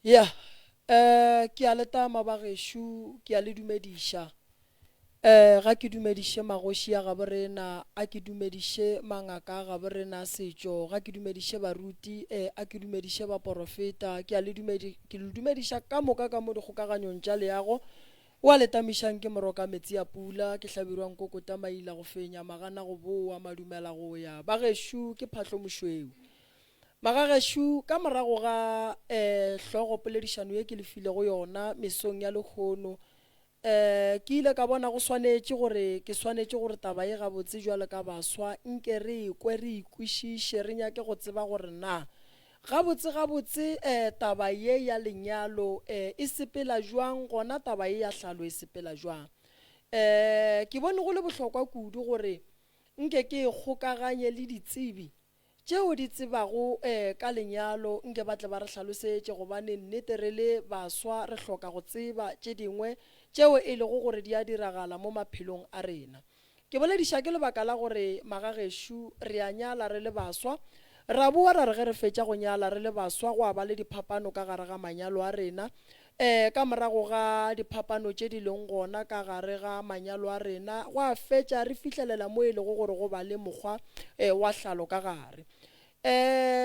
Ya, eh, ke a le tama bagešo, ke a le dumediša. Eh, ga ke dumediše magoši a gabo rena, a ke dumediše mangaka a gabo rena a setšo, ga ke dumediše baruti, eh, a ke dumediše baporofeta, ke a le dumedi, ke le dumediša ka moka ka mo dikgokaganyong tša leago. O a le tamišang ke moroka metsi a pula, ke hlabirwa nkokota maila go fenya, magana go boa, madumela go ya. Bagešo ke phahlo mošweu. Magagešo, ka morago ga eh, hlogo poledišano ye ke le filego yona mesong ya lehono, eh, ke ile ka bona go swanetše gore ke swanetše gore taba ye gabotse bjalo ka baswa nke re e kwe, re e kwešiše, re nyake go tseba gore na gabotse gabotse eh, taba ye ya lenyalo eh, e sepela bjang, gona taba ye ya hlalo e sepela bjang. Eh, ke bone go le bohlokwa kudu gore nke ke e kgokaganye le ditsebi Tšeo di tsebago ka lenyalo nke ba tle ba re hlalosetše gobane nnete re le baswa re hloka go tseba tše dingwe tšeo e lego gore di a diragala mo maphelong a rena. Ke bolediša ke lebaka la gore magagešo re a nyala re le baswa, ra bowa ra re ge re fetša go nyala re le baswa gwa ba le diphapano ka gare ga manyalo a rena. Ka morago ga diphapano tše di leng gona ka gare ga manyalo a rena, gwa fetša re fihlelela mo e lego gore go ba le mokgwa wa hlalo ka gare.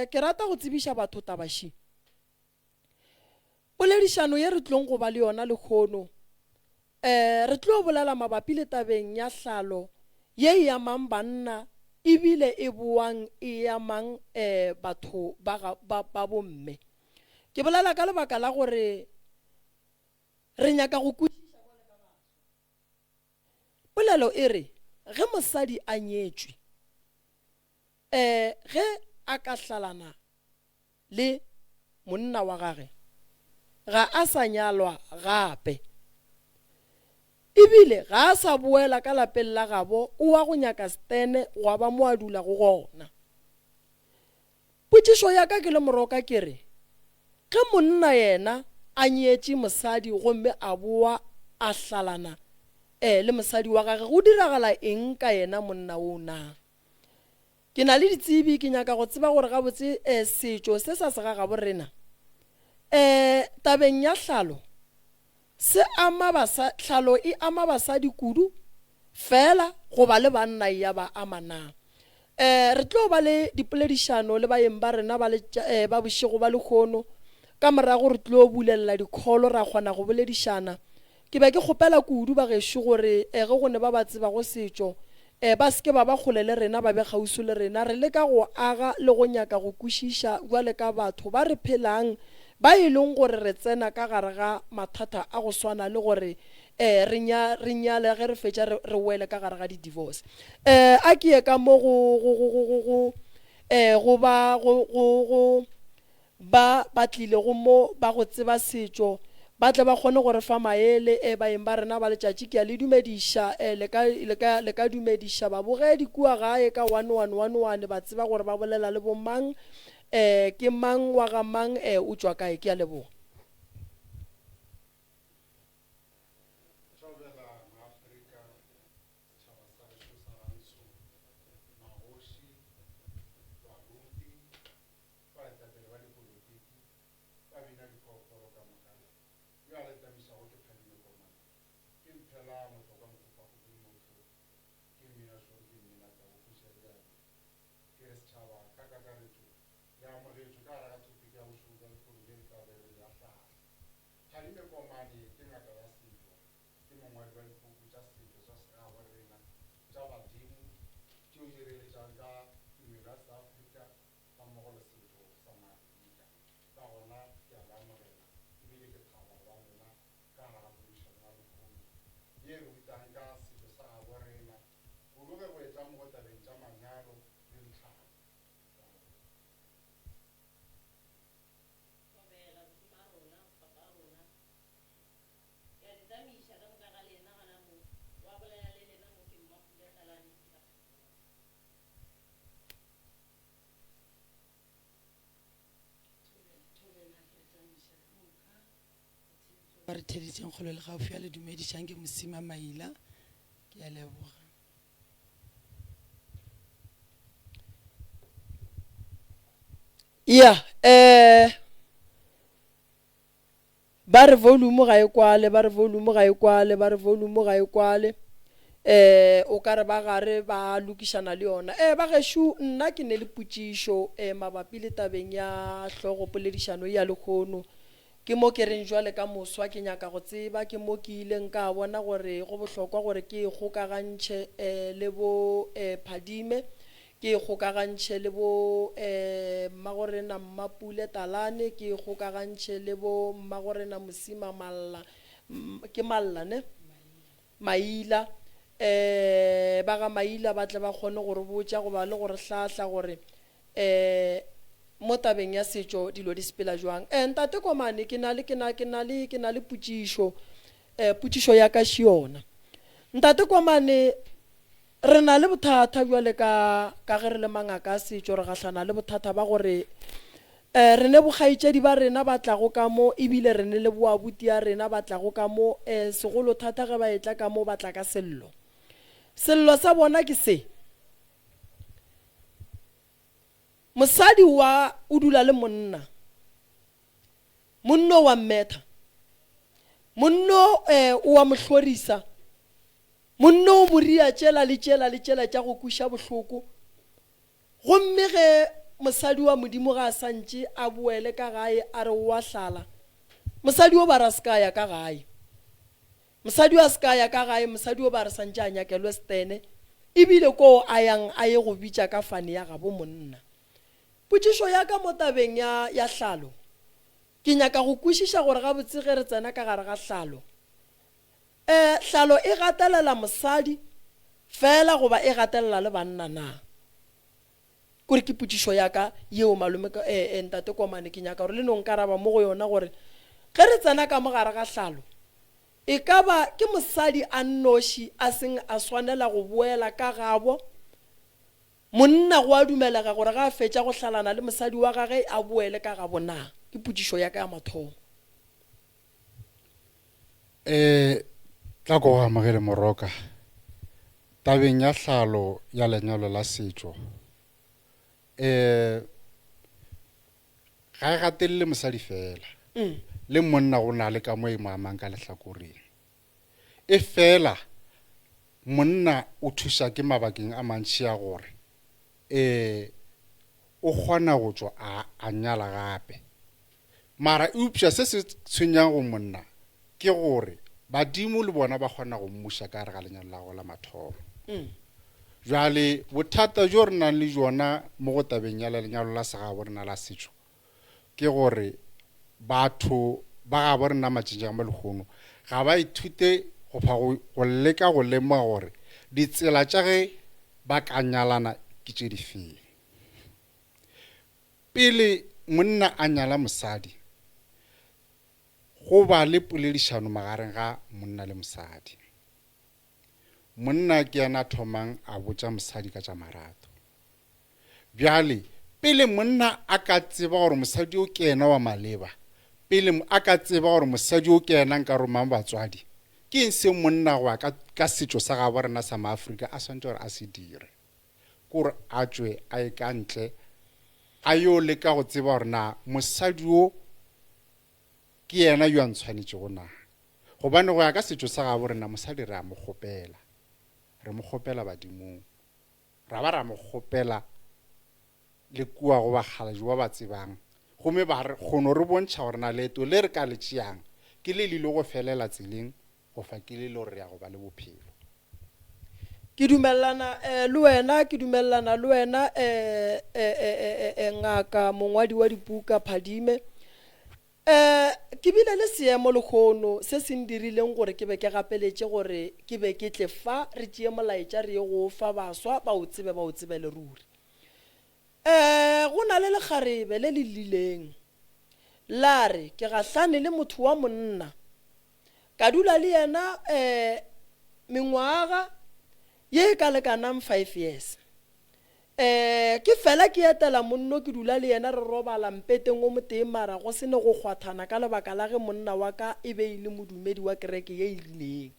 Ke rata go tsebiša batho taba še. Poledišano ye re tlong go ba le yona lehono, re tlo bolela mabapi le tabeng ya hlalo ye e amang banna ebile e boang e amang batho ba, ba, ba bomme. Ke bolela ka lebaka la gore re nyaka go kwešiša bjalo ka baswa. Polelo e re ge mosadi a nyetšwe, um ge a ka hlalana le monna wa gage, ga a sa nyalwa gape. Ebile ga a sa boela ka lapeng la gabo, o wa go nyaka stene gwa ba mo a dulago gona. Potšišo ya ka ke le moroka ke re, ge monna yena a nyetše mosadi gomme a boa a hlalana le mosadi wa gage, go diragala eng ka yena monna woo na? Ke na le ditsebi, ke nyaka go tseba gore gabotse setšo se sa segagabo rena tabeng ya hlalo se ama basa, hlalo e ama basadi kudu feela goba le banna e ya ba ama na? E, re tlo ba le dipoledišano le baeng ba rena ba, letša, e, ba bošego ba lehono. Ka morago re tlo bulelela dikholo ra kgona go boledišana. Ke be ke kgopela kudu bagešo gore e, ge go ne ba ba tsebago setšo, e, ba se ke ba ba kgole le rena, ba be kgauswi le rena. Re leka go aga le go nyaka go kwešiša bjale ka batho ba re phelang ba e leng gore re tsena ka gare ga mathata a go swana le gore e, re nya, re nyale ge re fetša re, re wele ka gare ga di-divorce. E, a ke ye ka mo go, go, go, go, go, go, e, go ba, go, go, go ba ba tlilego mo ba go tseba setšo, ba tle ba kgone go re fa maele. E, baeng ba rena ba letšatši, ke a le dumediša. E, le ka, le ka, le ka dumediša babogedi kua gae ka one, one, one, one, ba tseba gore ba bolela le bomang, e, ke mang wa ga mang, e, o tšwa kae. Ke a leboga. Thobela maAfrika, setšhaba sa gešo sa Rantsho, magoši, baruti, baetapele ba dipolotiki, ba bina diphoofolo ka moka. Yo a le tamišago ke Phadime Komane. Ke Mphela Mohlokwa Mokgopakgopedi Motho, ke mmina šoro, ke mmina tau, kgoši ya diabi. Ke re setšhaba ka kakaretšo le amogetšwe ka gare ga thopiki ya bošego bja lehono ye re tla be re e ahlaahla. Thadime Komane ke ngaka ya setšo, ke mongwadi wa dipuku tša setšo sa segabo rena tša badimo tšeo di re eletšago ka tumelo ya Seafrika gammogo le setšo sa Maafrika. Ka gona ke a le amogela ebile ke thaba go ba lena ka gare ga poledišano ya lehono ye e re rutang ka setšo sa gabo rena, kudu ge go etla mo go tabeng tša manyalo le ditlhalo. Ke a leboga. Thobela, Modimo a rona, Papa a rona. Ke a le tamiša ka moka ga lena gona mo. Wa bolela le lena mo ke Mmapula Tlalane ke ba Thobela, Thobela, ke le tamiša ka moka. Ba re theeditšeng kgole le gaufi a le dumedišang ke Mosima Maila. Ke a leboga. Ya, eh, Ba re volume ga e kwale, ba re volume ga e kwale, ba re volume ga e kwale. Eh, o ka re ba gare ba lokišana le yona. Eh, ba gešo, nna ke ne le potšišo eh, mabapi le tabeng ya hlogo poledišano ya lehono. Ke mo ke reng jwale ka moswa ke nyaka go tseba, ke mo ke ileng ka bona gore go bohlokwa gore ke e kgokagantšhe eh, le bo eh, Phadime, ke e kgokagantšhe le bo eh, Mmagorena Mmapule Talane, ke e kgokagantšhe le bo Mmagorena Mosima Malla, ke Malla ne? Maila, eh, ba ga Maila ba tle ba kgone go re botša goba le go re hlahla gore eh, mo tabeng ya setšo dilo di sepela jwang. Eh, Ntate Komane, ke na le, ke na, ke na le, ke na le potšišo, eh, potšišo ya ka še yona. Ntate Komane, Re na le bothata bjale ka, ka ge re le mangaka a setšo, re gahlana le bothata ba gore um re ne bokgaetšedi ba rena ba tlago ka mo, ebile re ne le boabuti a rena ba tlago ka mo, um segolo thata ge ba etla ka mo ba tla ka sello. Sello sa bona ke se, Mosadi wa o dula le monna, monno o a mmetha, monno um o a mo hlorisa, Monna o mo ria tšela le tšela le tšela tša go kweša bohloko. Gomme ge mosadi wa Modimo ga a sa ntše a boele ka gae a re o a hlala, mosadi o ba re a se ka a ya ka gae. Mosadi o a se ka a ya ka gae, mosadi o ba re sa ntše a nyakelwe setene, e bile koo a yang a ye go bitša ka fane ya gabo monna. Potšišo ya ka mo tabeng ya, ya hlalo, ke nyaka go kwešiša gore gabotse ge re tsena ka gare ga hlalo, E, hlalo e gatelela mosadi feela goba e gatelela le banna na? Kore ke potšišo ya ka yeo malome, e, e, Ntate Komane, ke nyaka gore le no nkaraba mo go yona gore ge re tsena ka mo gare ga hlalo, e ka ba ke mosadi a nnoši a seng a swanela go boela ka gabo? Monna go a dumelega gore ge a fetša go hlalana le mosadi wa gage a boele ka gabo na? Ke potšišo ya ka ya mathomo. E tla ko go amogele Moroka. Tabeng ya hlalo ya lenyalo la setšo, e ga e gatelele mosadi fela, le monna go na le ka mo e mo amang ka lehlakoreng. E fela monna o thuša ke mabakeng a mantši a gore e o kgona go tšwa a a nyala gape. Mara eupša se se tshwenyang go monna ke gore badimo le bona ba kgona go mmuša ka gare ga lenyalo la gagwe la mathomo. Bjale bothata bjo re nang le bjona mo go tabeng ya lenyalo la segabo rena la setšo ke gore batho ba gabo rena matšatšing a lehono ga ba ithute goba go leka go lemoga gore ditsela tša ge ba ka nyalana ke tše difeng. Pele monna a nyala mosadi, go ba le poledišano magareng ga monna le mosadi. Monna ke yena a thomang a botša mosadi ka tša marato. Bjale, pele monna a ka tseba gore mosadi o ke yena wa maleba, pele a ka tseba gore mosadi o ke yena nka romang batswadi, ke eng se monna go ya ka, ka setšo sa gabo rena sa Maafrika a swanetše gore a se dire? Ke gore a tšwe a ye ka ntle a yo leka go tseba gore na mosadi wo ke yena yo a ntshwanetšego na. Gobane go ya ka setšo sa gabo rena mosadi re a mo kgopela, re mo kgopela badimong, ra ba ra mo kgopela le kua go bakgalajwe ba ba tsebang, gomme ba re kgono re bontšha gore na leeto le re ka le tšeang ke le le ile go felela tseleng gofa ke le le gore re ya go ba le bophelo. Ke dumelelana eh, le wena, ke dumelelana le wena eh, eh, eh, eh, eh, ngaka, mongwadi wa dipuka, Phadime. Eh, ke bile le seemo lehono se se ndirileng gore ke be ke gapeletše gore ke be ke tle fa re tšee molaetša re ye go o fa baswa ba o tsebe ba o tsebele ruri. Eh, go na le lekgarebe le le llileng la re ke gahlane le motho wa monna Ka dula le yena um mengwaga ye e ka lekanang five years. Um ke fela ke etela monno ke dula le yena re robala mpeteng o motee mara go se ne go kgwathana ka lebaka la ge monna wa ka e be e le modumedi wa kereke ye e rileng.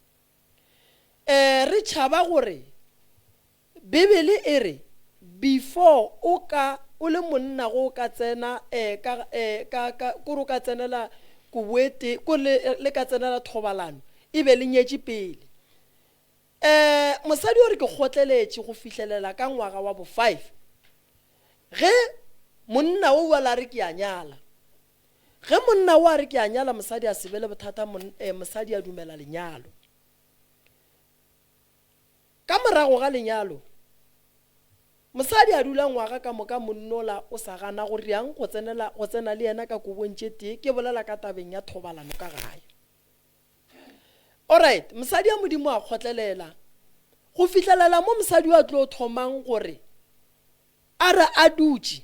Um re tšhaba gore Bibele e re before o ka o le monna go o ka tsena eh ka eh ka ka kore o ka tsenela kobo e tee, ko le, le ka tsenela thobalano e be le nyetše pele. Um mosadi o re ke kgotleletše go fihlelela ka ngwaga wa bo five ge monna o bjalo a re ke a nyala. Ge monna o a re ke a nyala mosadi a se be le bothata mon, eh, mosadi a dumela lenyalo. Ka morago ga lenyalo, mosadi a dula ngwaga ka moka monnola o sa gana go reang go tsenela go tsena le yena ka kobong tše tee, ke bolela ka tabeng ya thobalano ka gae. Alright, mosadi a Modimo a kgotlelela go fihlelela mo mosadi yo a tlo thomang gore a re a dutše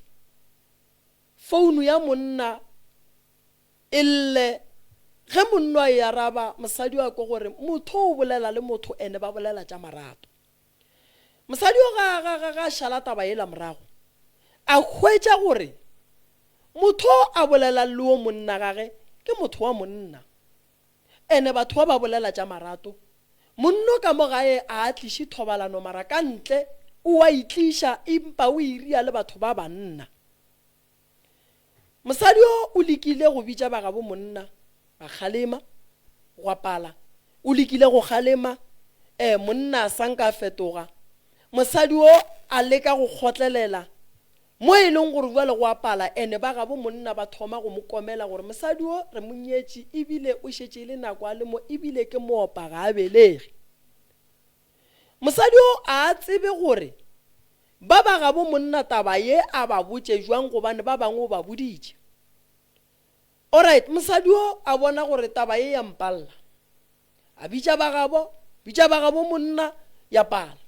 founu ya monna e lle ge monno a e araba mosadi yo a kwe gore motho o bolela le motho ene ba bolela tša marato. Mosadi yo ga ga ga ga šala taba yela morago a hwetša gore motho a bolelang le wo monna gage ke motho wa monna. Ene batho ba ba bolela tša marato. Monno ka mo gae a a tliše thobalano mara ka ntle o a itliša empa o e ria le batho ba banna. Mosadi yo o lekile go bitša ba gabo monna ba kgalema, gwa pala. O lekile go kgalema, eh monna a sa nka a fetoga. Mosadi yo a leka go kgotlelela Mo e leng gore bjale go a pala, ene ba gabo monna ba thoma go mo komela gore mosadi wo re mo nyetše ebile o šetše e le nako a le mo ebile ke moopa ga a belege. Mosadi wo a a tsebe gore ba ba gabo monna taba ye a ba botše bjang gobane ba bangwe o ba boditše. Alright, mosadi wo a bona gore taba ye ya mpalla. A bitša ba gabo, bitša ba gabo monna, ya pala.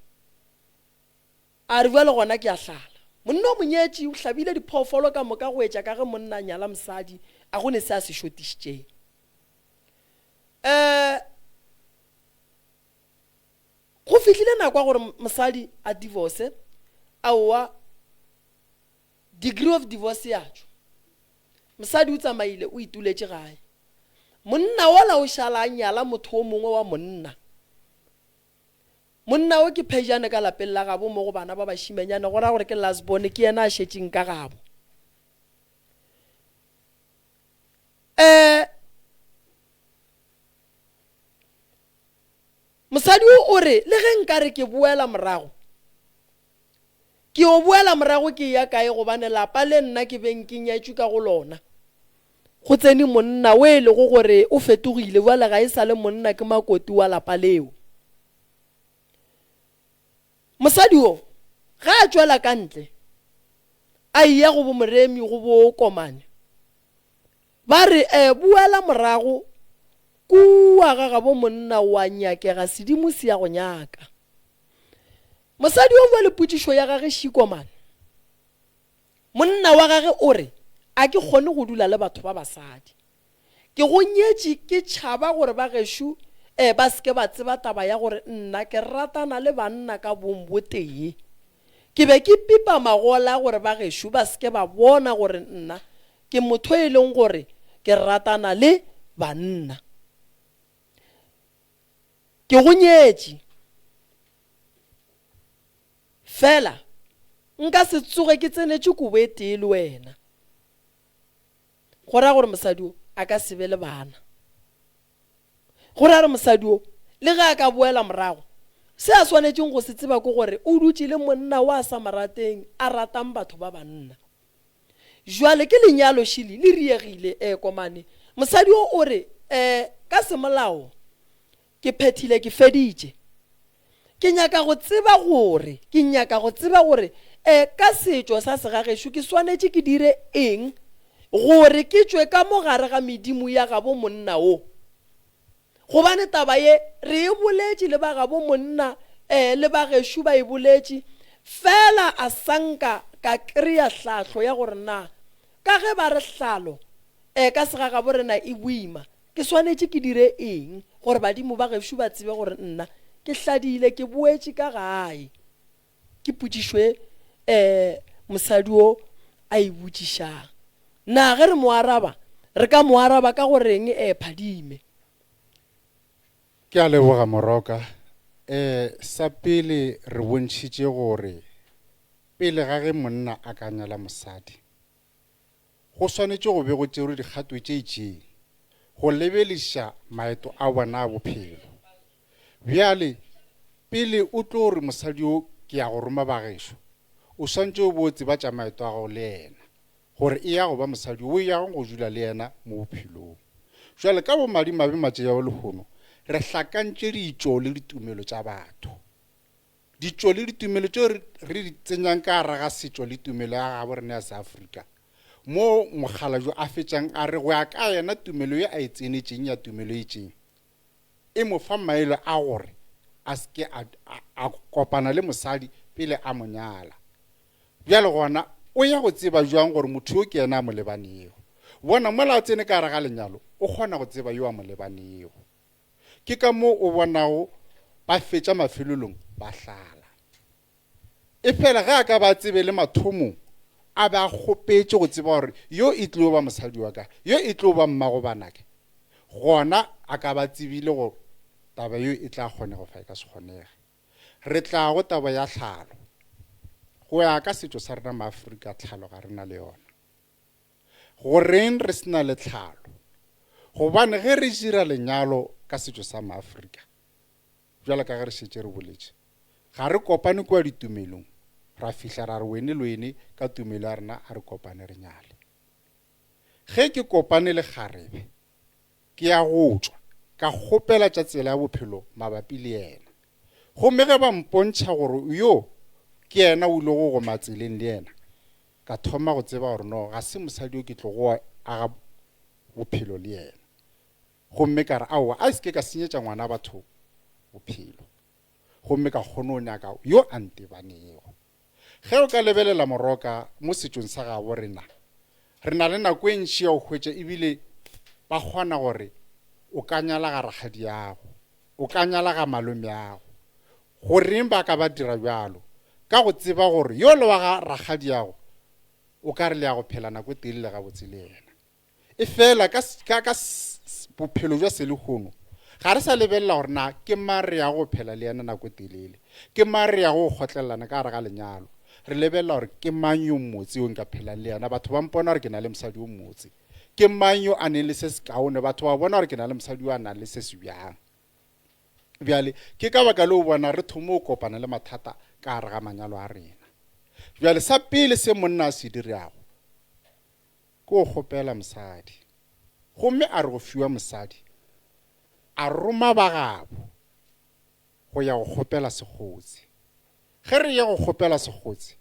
A re, Bjale gona ke a hlala. Monna o monyetši o hlabile diphoofolo ka moka go etša ka ge monna a nyala mosadi, a go ne se a se šotišitšeng. Um go fihlile nako ya gore mosadi a divorce, aowa, degree of divorce ya tšwa. Mosadi o tsamaile o ituletše gae. Monna wola o šala a nyala motho o mongwe wa monna. Monna o ke phejane ka lapeng la gabo mo go bana ba bašimenyane, go ra gore ke last born, ke yena a šetšeng ka gabo. Um mosadi o o re le ge nka re ke boela morago, ke yo boela morago ke eya kae gobane lapa le nna ke beng ke nyetšwe ka go lona go tsene monna o e lego gore o fetogile bjale ga e sa le monna ke makoti wa lapa leo. Mosadi wo ge a tšwela ka ntle a eya go bomoremi go bokomane ba re e boela morago kua ga gabo monna wa nyakega sedimo se ya go nyaka. Mosadi o bua le potšišo ya gage Šikomane. Monna wa gage o re, A ke kgone go dula le batho ba basadi. Ke go nyetše ke tšhaba gore ba gešo eh ba se ke ba tseba taba ya gore nna ke ratana le banna ka bong bo tee. Ke be ke pipa magola gore ba gešo ba se ke ba bona gore nna ke motho e leng gore ke ratana le banna. Ke go nyetše. Fela nka se tsoge ke tsenetše kobo e tee le wena. Go ra gore mosadi o a ka se be le bana. Go ra gore mosadi o le ge a ka boela morago, se a swanetšeng go se tseba ke gore o dutše le monna wa sa mo rateng, a ratang batho ba banna. Jwale ke lenyalo šili le riegile, ee Komane. Mosadi o o re, Ee, ka semolao Ke phethile, ke feditše. Ke nyaka go tseba gore, ke nyaka go tseba gore, e, ka setšo sa segagešo ke swanetše ke dire eng gore ke tšwe ka mo gare ga medimo ya gabo monna wo. Gobane taba ye re e boletše le ba gabo monna, e, le ba gešo ba e boletše, fela a sa nka ka krea hlahlo ya gore na ka ge ba re hlalo, e, ka segagabo rena e boima, Ke swanetše ke dire eng gore badimo ba gešo ba tsebe gore nna ke hladile ke boetše ka gae? Ke potšišo e um mosadi o a e botšišang. Na ge re mo araba, re ka mo araba ka go reng e Phadime? Ke a leboga Moroka. Um sa pele re bontšhitše gore pele ga ge monna a ka nyala mosadi, Go swanetše go be go tšerwe dikgato tše itšeng. go lebeliša maeto a bona a bophelo. Bjale, pele o tlo re mosadi yo ke ya go roma bagešo, o swantše o bo o tseba tša maeto a gago le yena, gore e ya go ba mosadi o yago go dula le yena mo bophelong. Bjale ka bomadimabe matšatši a lehono re hlakantše ditšo le ditumelo tša batho. Ditšo le ditumelo tšeo re di tsenyang ka gare ga setšo le tumelo ya gabo rena ya Seafrika, moo mokgalabje a fetšang a re go ya ka yena tumelo ye a e tsenetšeng ya tumelo e itšeng e mo fa maele a gore a se ke a, a, a kopana le mosadi pele a mo nyala. Bjale gona o ya go tseba bjang gore motho yo ke yena a mo lebanego? Bona, mola a tsene ka gare ga lenyalo, o kgona go tseba yo a mo lebanego. Ke ka moo o bonago ba fetša mafelelong ba hlala. Efela ge a ka ba a tsebe le mathomong, a be a kgopetše go tseba gore yo e tlo ba mosadi wa ka, yo e tlo ba mmago banake, gona a ka ba tsebile gore taba yeo e tla kgonega goba e ka se kgonege. Re tla go taba ya tlhalo. Go ya ka setšo sa rena Maafrika, tlhalo ga re na le yona. Go reng re se na le tlhalo? Gobane ge re dira lenyalo ka setšo sa Maafrika, bjalo ka ge re šetše re boletše, ga re kopane kua ditumelong, ra fihla ra re wene le wene ka tumelo ya rena a re kopane re nyale. Ge ke kopane le kgarebe, ke ya go tšwa, ka kgopela tša tsela ya bophelo mabapi le yena. Gomme ge ba mpontšha gore yo ke yena o ilego go goma tseleng le yena, ka thoma go tseba gore no, ga se mosadi yo ke tlogo aga bophelo le yena. Gomme ka re, Aowa, a se ke ka senyetša ngwana batho bophelo. Gomme ka kgona go nyaka yo a ntebanego. Ge o ka lebelela moroka mo setšong sa gabo rena, re na le nako e ntši ya go hwetša ebile ba kgona gore o ka nyala ga rakgadiago, o ka nyala ga malomeago. Goreng ba ka ba dira bjalo? Ka go tseba gore yola wa ga rakgadiago o ka re le ya go phela nako e telele gabotse le yena. Efela ka, ka, ka bophelo bja selehono, ga re sa lebelela gore na ke mang re yago go phela le yena nako e telele, ke mang re yago go kgotlelelana ka gare ga lenyalo. Re lebelela gore ke mang yo mmotse yo nka phelang le yena, batho ba mpona gore ke na le mosadi yo mmotse. Ke mang yo a neng le se sekaone, batho ba bona gore ke na le mosadi yo a nang le se se bjang. Bjale, ke ka baka leo bona re thoma go kopana le mathata ka gare ga manyalo a rena. Bjale, sa pele se monna a se dirago, Ke go kgopela mosadi. Gomme a re go fiwa mosadi, a roma ba gabo go ya go kgopela sekgotsi. Ge re eya go kgopela sekgotsi,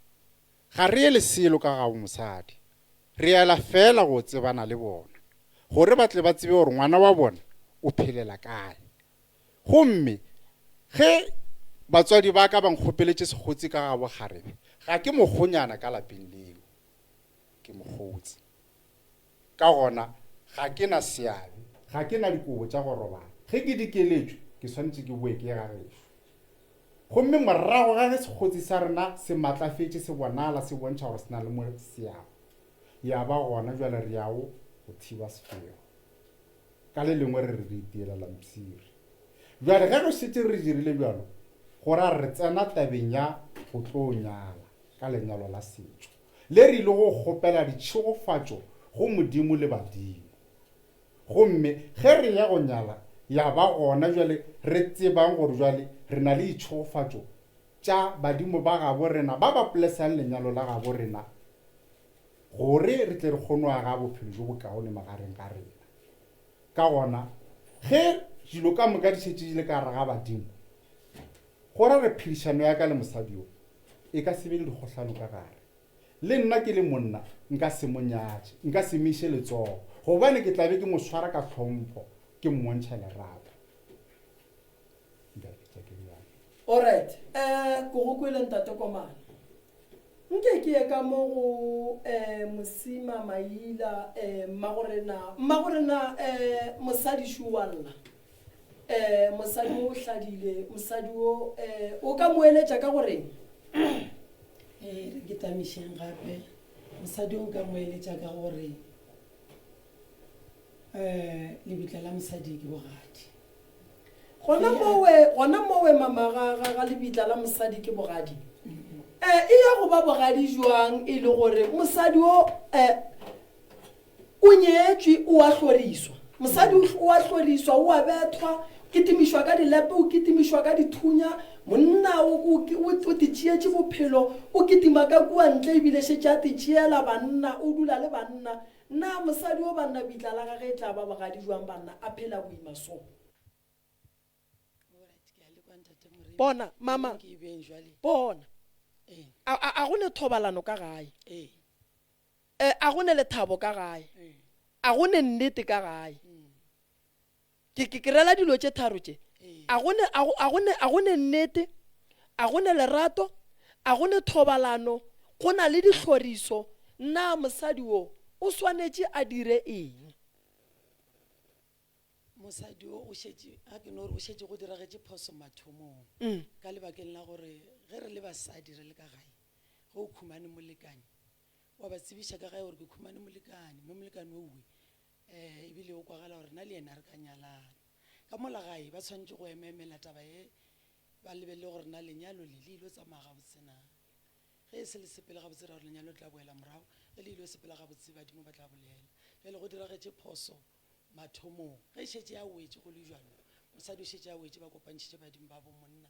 ga re ye le selo ka gabo mosadi, re yela feela go tsebana le bona, gore ba tle ba tsebe gore ngwana wa bona o phelela kae. Gomme ge batswadi ba ka ba nkgopeletše sekgotsi ka gabo kgarebe, ga ke mokgonyana ka lapeng leo. Ke mokgotse. Ka gona, ga ke na seabe, ga ke na dikobo tša go robala. Ge ke dikeletšwe, ke swanetše ke boe ke ye ga gešo. Gomme morago ga ge sekgotsi sa rena se matlafetše, se bonala, se bontšha gore se na le mo se yago, ya ba gona bjale re yago go thiba sefero. Ka le lengwe re re re itiela la mpshiri. Bjale ge re šetše re dirile bjalo, go ra re tsena tabeng ya go tlo nyala ka lenyalo la setšo. Le re ile go kgopela ditšhegofatšo go Modimo le badimo. Gomme ge re ya go nyala, ya ba gona bjale re tsebang gore bjale re na le ditšhegofatšo tša badimo ba gabo rena ba ba plesang lenyalo la gabo rena, gore re tle re kgone go aga bophelo bjo bokaone magareng ga rena. Ka gona, ge dilo ka moka di šetše di le ka gare ga badimo, go ra re phedišano ya ka le mosadi yo e ka se be le dikgohlano ka gare. Le nna ke le monna nka se mo nyatše, nka se mo iše letsogo, gobane ke tla be ke mo swara ka tlhompho, ke mmontšha lerato. Nka fetša ke bjalo. Alright, eh, ke go kwele Ntate Komana. Nke ke ye ka mo go eh, Mosima Maila, eh, mmagorena, mmagorena, eh, mosadi šo wa lla. Eh, mosadi o hladile, mosadi o, eh, o ka mo eletša ka go reng? Eh, re ke tamišeng gape. Mosadi o nka mo eletša ka gore, eh, lebitla la mosadi ke bogadi. Gona mowe, gona mowe mama ga, ga, ga lebitla la mosadi ke bogadi. Eh, e ya go ba bogadi jwang e le gore mosadi o, eh, o nyetšwe, o a hloriswa? Mosadi o o a hloriswa, o a bethwa, kitimišwa ka dilepe, o kitimišwa ka dithunya, monna o, o, o, o titšeetše bophelo, o kitima ka kua ntle ebile šetše a titšeela banna, o dula le banna. Na mosadi o banna bitla la gage e tla ba bogadi jwang banna a phela boima so? Bona, mama, bona, a, a, a go ne thobalano ka gae. E, a go ne lethabo ka gae. A go ne nnete ka gae. Ke, ke, ke rela dilo tše tharo tše. A go ne, a go, a go ne, a go ne nnete, a go ne lerato, a go ne thobalano, go na le dihloriso. Na mosadi wo o swanetše a dire eng? Mosadi wo o šetše, a ke no re o šetše go diragetše phoso mathomong. Ka lebakeng la gore ge re le basadi re le ka gae, ge o khumane molekane, wa ba tsebiša ka gae gore ke khumane molekane, mme molekane owe um ebile o kwagala gore nna le yena re ka nyalana. Ka mola gae ba tshwanetše go emaemela taba ye, ba lebelele gore na lenyalo le le ilo tsamaya gabotse na. Ge e se le sepele gabotse ra gore lenyalo le tla boela morago, ge le ilo sepela gabotse badimo ba tla bolela. Bjale go diragetše phoso mathomong, ge e šetše a wetše go le bjalo, mosadi o šetše a wetše ba kopantšhitše badimo ba bo monna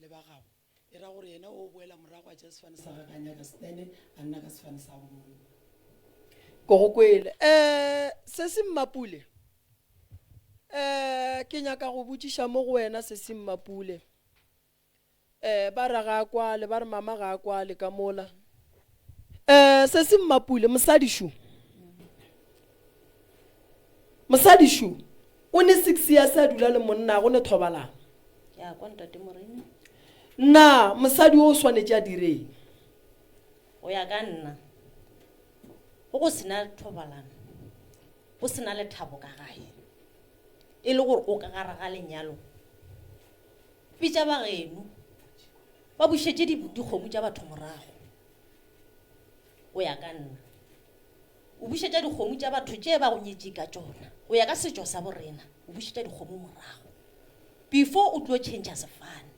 le ba gabo, e ra gore yena o boela morago a tšea sefane sa gagwe a nyaka Stene a nna ka sefane sa bo monna. Ke go kwele. Um Sesi Mmapule, um ke nyaka go botšiša mo go wena Sesi Mmapule. Um ba re ga a kwale, ba re mama ga a kwale ka mola. Um Sesi Mmapule, mosadi šo. Mosadi šo o ne six years a dula le monna, go ne thobalano. Ke a kwa Ntate Moremi. Na mosadi o o swanetše a direng? Go ya ka nna, go go sena thobalano, go sena lethabo ka gae, e le gore o ka gare ga lenyalo, bitša ba geno ba bušetše dikgomo tša batho morago. Go ya ka nna, o bušetša dikgomo tša batho tše ba go nyetše ka tšona go ya ka setšo sa borena, o bušetša dikgomo morago before o tlo change sefane.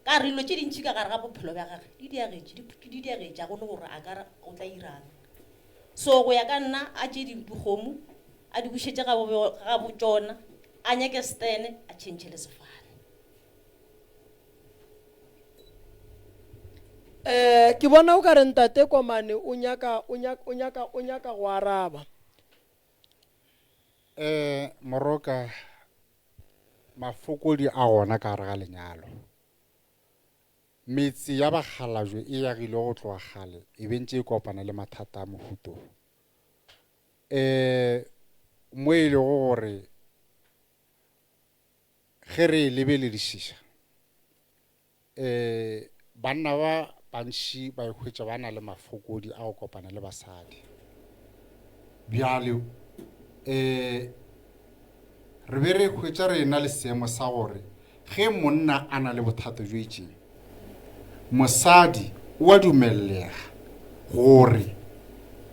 Ka re dilo tše dintši ka gare ga bophelo bja gage di diagetše, di diagetše, a gone gore a ka re o tla irang. So go ya ka nna, a tše dikgomo a di bušetše ga bo tšona, a nyake stene a change le sefane. Eh, ke bona o ka re ntate Komane o nyaka o nyaka o nyaka o nyaka go araba. Eh, Moroka, mafokodi a gona ka gare ga lenyalo. Metse ya bakgalajwe e agilwe go tloga kgale e be ntše e kopana le mathata a mohuto. Eh, mo e lego gore Ge re e lebeledišiša, um banna ba bantši ba ikhwetša ba na le mafokodi a go kopana le basadi. Bjale um re be re hwetša re na le seemo sa gore ge monna a na le bothata bjo itšeng, mosadi o a dumellega gore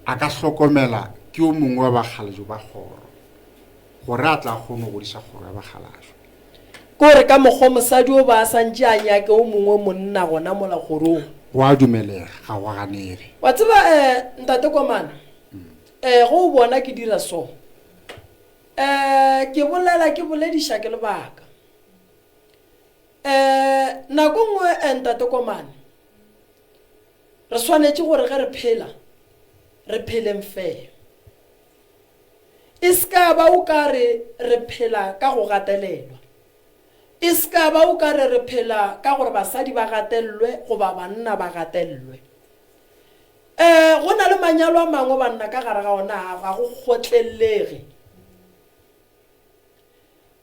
a ka hlokomela ke yo mongwe wa bakgalabje ba kgoro. Gore a tla kgone go godiša kgoro ya bakgalajwe. Ke gore ka mokgwa mosadi o ba a sa ntše a nyake o mongwe monna gona mola kgorong. Go a dumelega, ga go ganege. Wa tseba eh, Ntate Komana, eh, ge o bona ke dira so, eh, ke bolela ke bolediša ke lebaka. Eh, nako nngwe eh, Ntate Komane, re swanetše gore ge re phela, re pheleng fair. E se ka ba o ka re re phela ka go gatelelwa. E se ka ba o ka re re phela ka gore basadi ba gatelelwe goba banna ba gatelelwe. Um go na le manyalo a mangwe banna ka gare ga ona ga go kgotlelelege.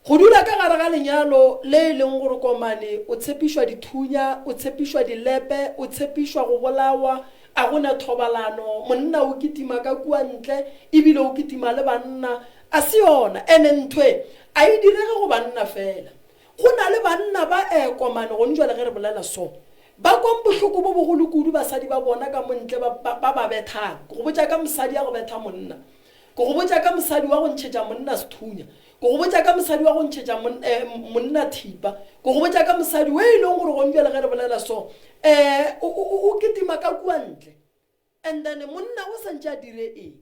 Go dula ka gare ga lenyalo le e leng gore komane o tshepišwa dithunya, o tshepišwa dilepe, o tshepišwa go bolawa, a go na thobalano, monna o kitima ka kua ntle ebile o kitima le banna, a se yona. Ene ntho e a e direge go banna fela. Go na le banna ba e komane gone jwale ge re bolela so, ba kwang bohloko bo bogolo kudu basadi ba bona ka mo ntle ba ba ba bethang. Ke go botša ka mosadi ya go betha monna. Ke go botša ka mosadi wa go ntšhetša monna sethunya. Ke go botša ka mosadi wa go ntšhetša monna thipa. Ke go botša ka mosadi o e leng gore gong bjale ge re bolela so, um o kitima ka kua ntle. And then monna o santše a dire eng?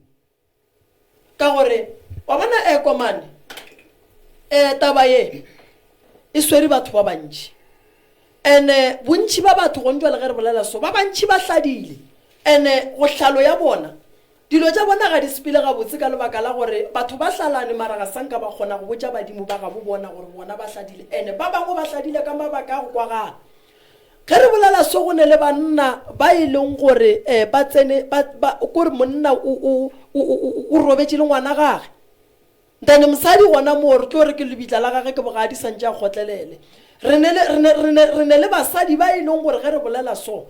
Ka gore, wa bona, eh, Komane, eh, taba ye e swere batho ba bantši. Ene bontši ba batho gone jwale ge re bolela so, ba bantši ba hladile. Ene go hlalo ya bona, dilo tša bona ga di sepele gabotse ka lebaka la gore batho ba hlalane mara ga sa nka ba kgona go botša badimo ba gabo bona gore bona ba hladile. Ene ba bangwe ba hladile ka mabaka a go kwagala. Ge re bolela so go ne le banna ba e leng gore um ba tsene ba, ba, kore monna o, o, o, o, o robetše le ngwana gage. Then mosadi gona moo re tlo re ke lebitla la gage ke bogadi santše a kgotlelele. Re ne le, re ne, re ne, re ne le basadi ba e leng gore ge re bolela so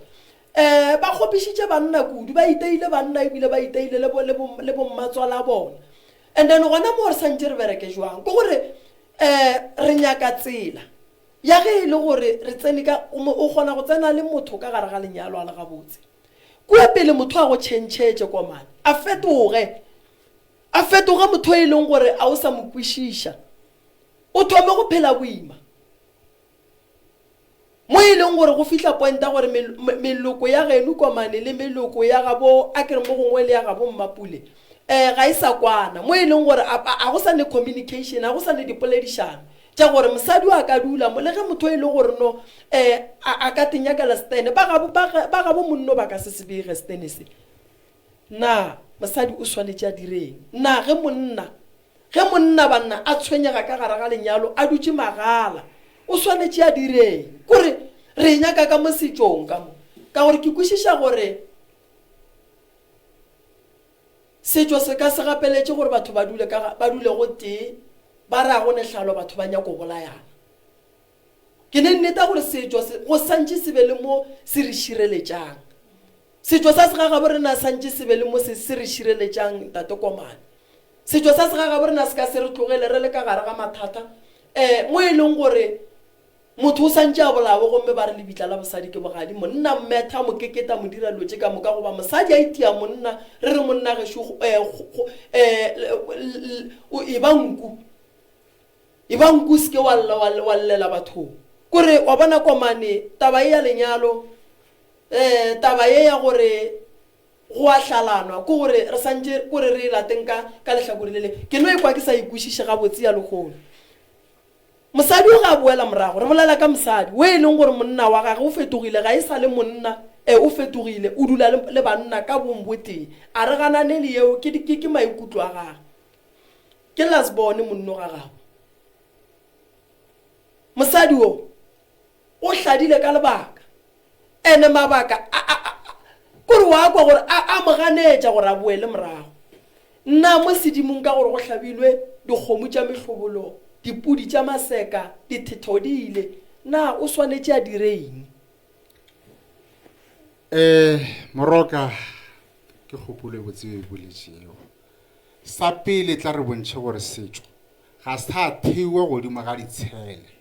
um ba kgopišitše banna kudu, ba iteile banna ebile ba iteile le bo, le bo, le bommatswala bona. And then gona moo re santše re bereke jwang? Ke gore um re nyaka tsela. Ya ge e le gore re tsene ka, o kgona go tsena le motho ka gare ga lenyalo a le gabotse. Kua pele motho a go tšhentšhetše komane, a fetoge, a fetoge motho e leng gore a o sa mo kwešiša. O thome go phela boima. Mo e leng gore go fihla point ya gore meloko ya geno komane le meloko ya gabo, a ke re mo gongwe le ya gabo Mmapule, um ga e sa kwana. Mo e leng gore a go sa ne communication, a go sa ne dipoledišano. Tša gore mosadi o a ka dula mo, le ge motho e le gore no um a, a ka tenyakela setene, ba gabo, ba, ba gabo monno ba ka se se bege setene se. Na mosadi o swanetše a direng? Na ge monna, ge monna banna a tshwenyega ka gare ga lenyalo, a dutše magala, o swanetše a direng? Kore re e nyaka ka mo setšong ka mo, ka gore ke kwešiša gore Setšo se ka se gapeletše gore batho ba dule ka ga, ba dule gotee, ba re a go ne hlalo batho ba nyako bolayana. Ke ne nneta gore setšo se, go santše se be le mo se re šireletšang. Setšo sa segagabo rena santše se be le mo se, se re šireletšang, Ntate Komane. Setšo sa segagabo rena se ka se re tlogele re le ka gare ga mathata, um mo e leng gore Motho o sa ntše a bolawe gomme ba re lebitla la bosadi ke bogadi. Monna mmetha, mokeketa, modira dilo tše ka moka goba mosadi a itia monna, re re monna gešo o eba nku. Eba nku o se ke wa lla wa llela bathong. Kore wa bona Komane taba ye ya lenyalo, taba ye ya gore go a hlalanwa ke gore re sa ntše kore re e lateng ka ka lehlakore le le. Ke no ekwa ke sa e kwešiše gabotse ya lehono. Mosadi o ge a boela morago, re bolela ka mosadi o e leng gore monna wa gage o fetogile, ga e sa le monna, ee, o fetogile, o dula le, le banna ka bong bo tee. A re ganane le yeo, ke, ke, ke maikutlo a gagwe. Ke lasbone monno ga gabo. Mosadi o, o hladile ka lebaka. Ene mabaka a, a, a, kore wa kwa gore a, a mo ganetša gore a boele morago. Nna mo sedimong ka gore go hlabilwe dikgomo tša mehlobolo, dipudi tša maseka, dithetho di ile, na o swanetše a dire eng? Eh, Moroka, ke kgopolo e botse e boletšego. Sa pele tla re bontšhe gore setšo ga sa theiwa godimo ga ditshele.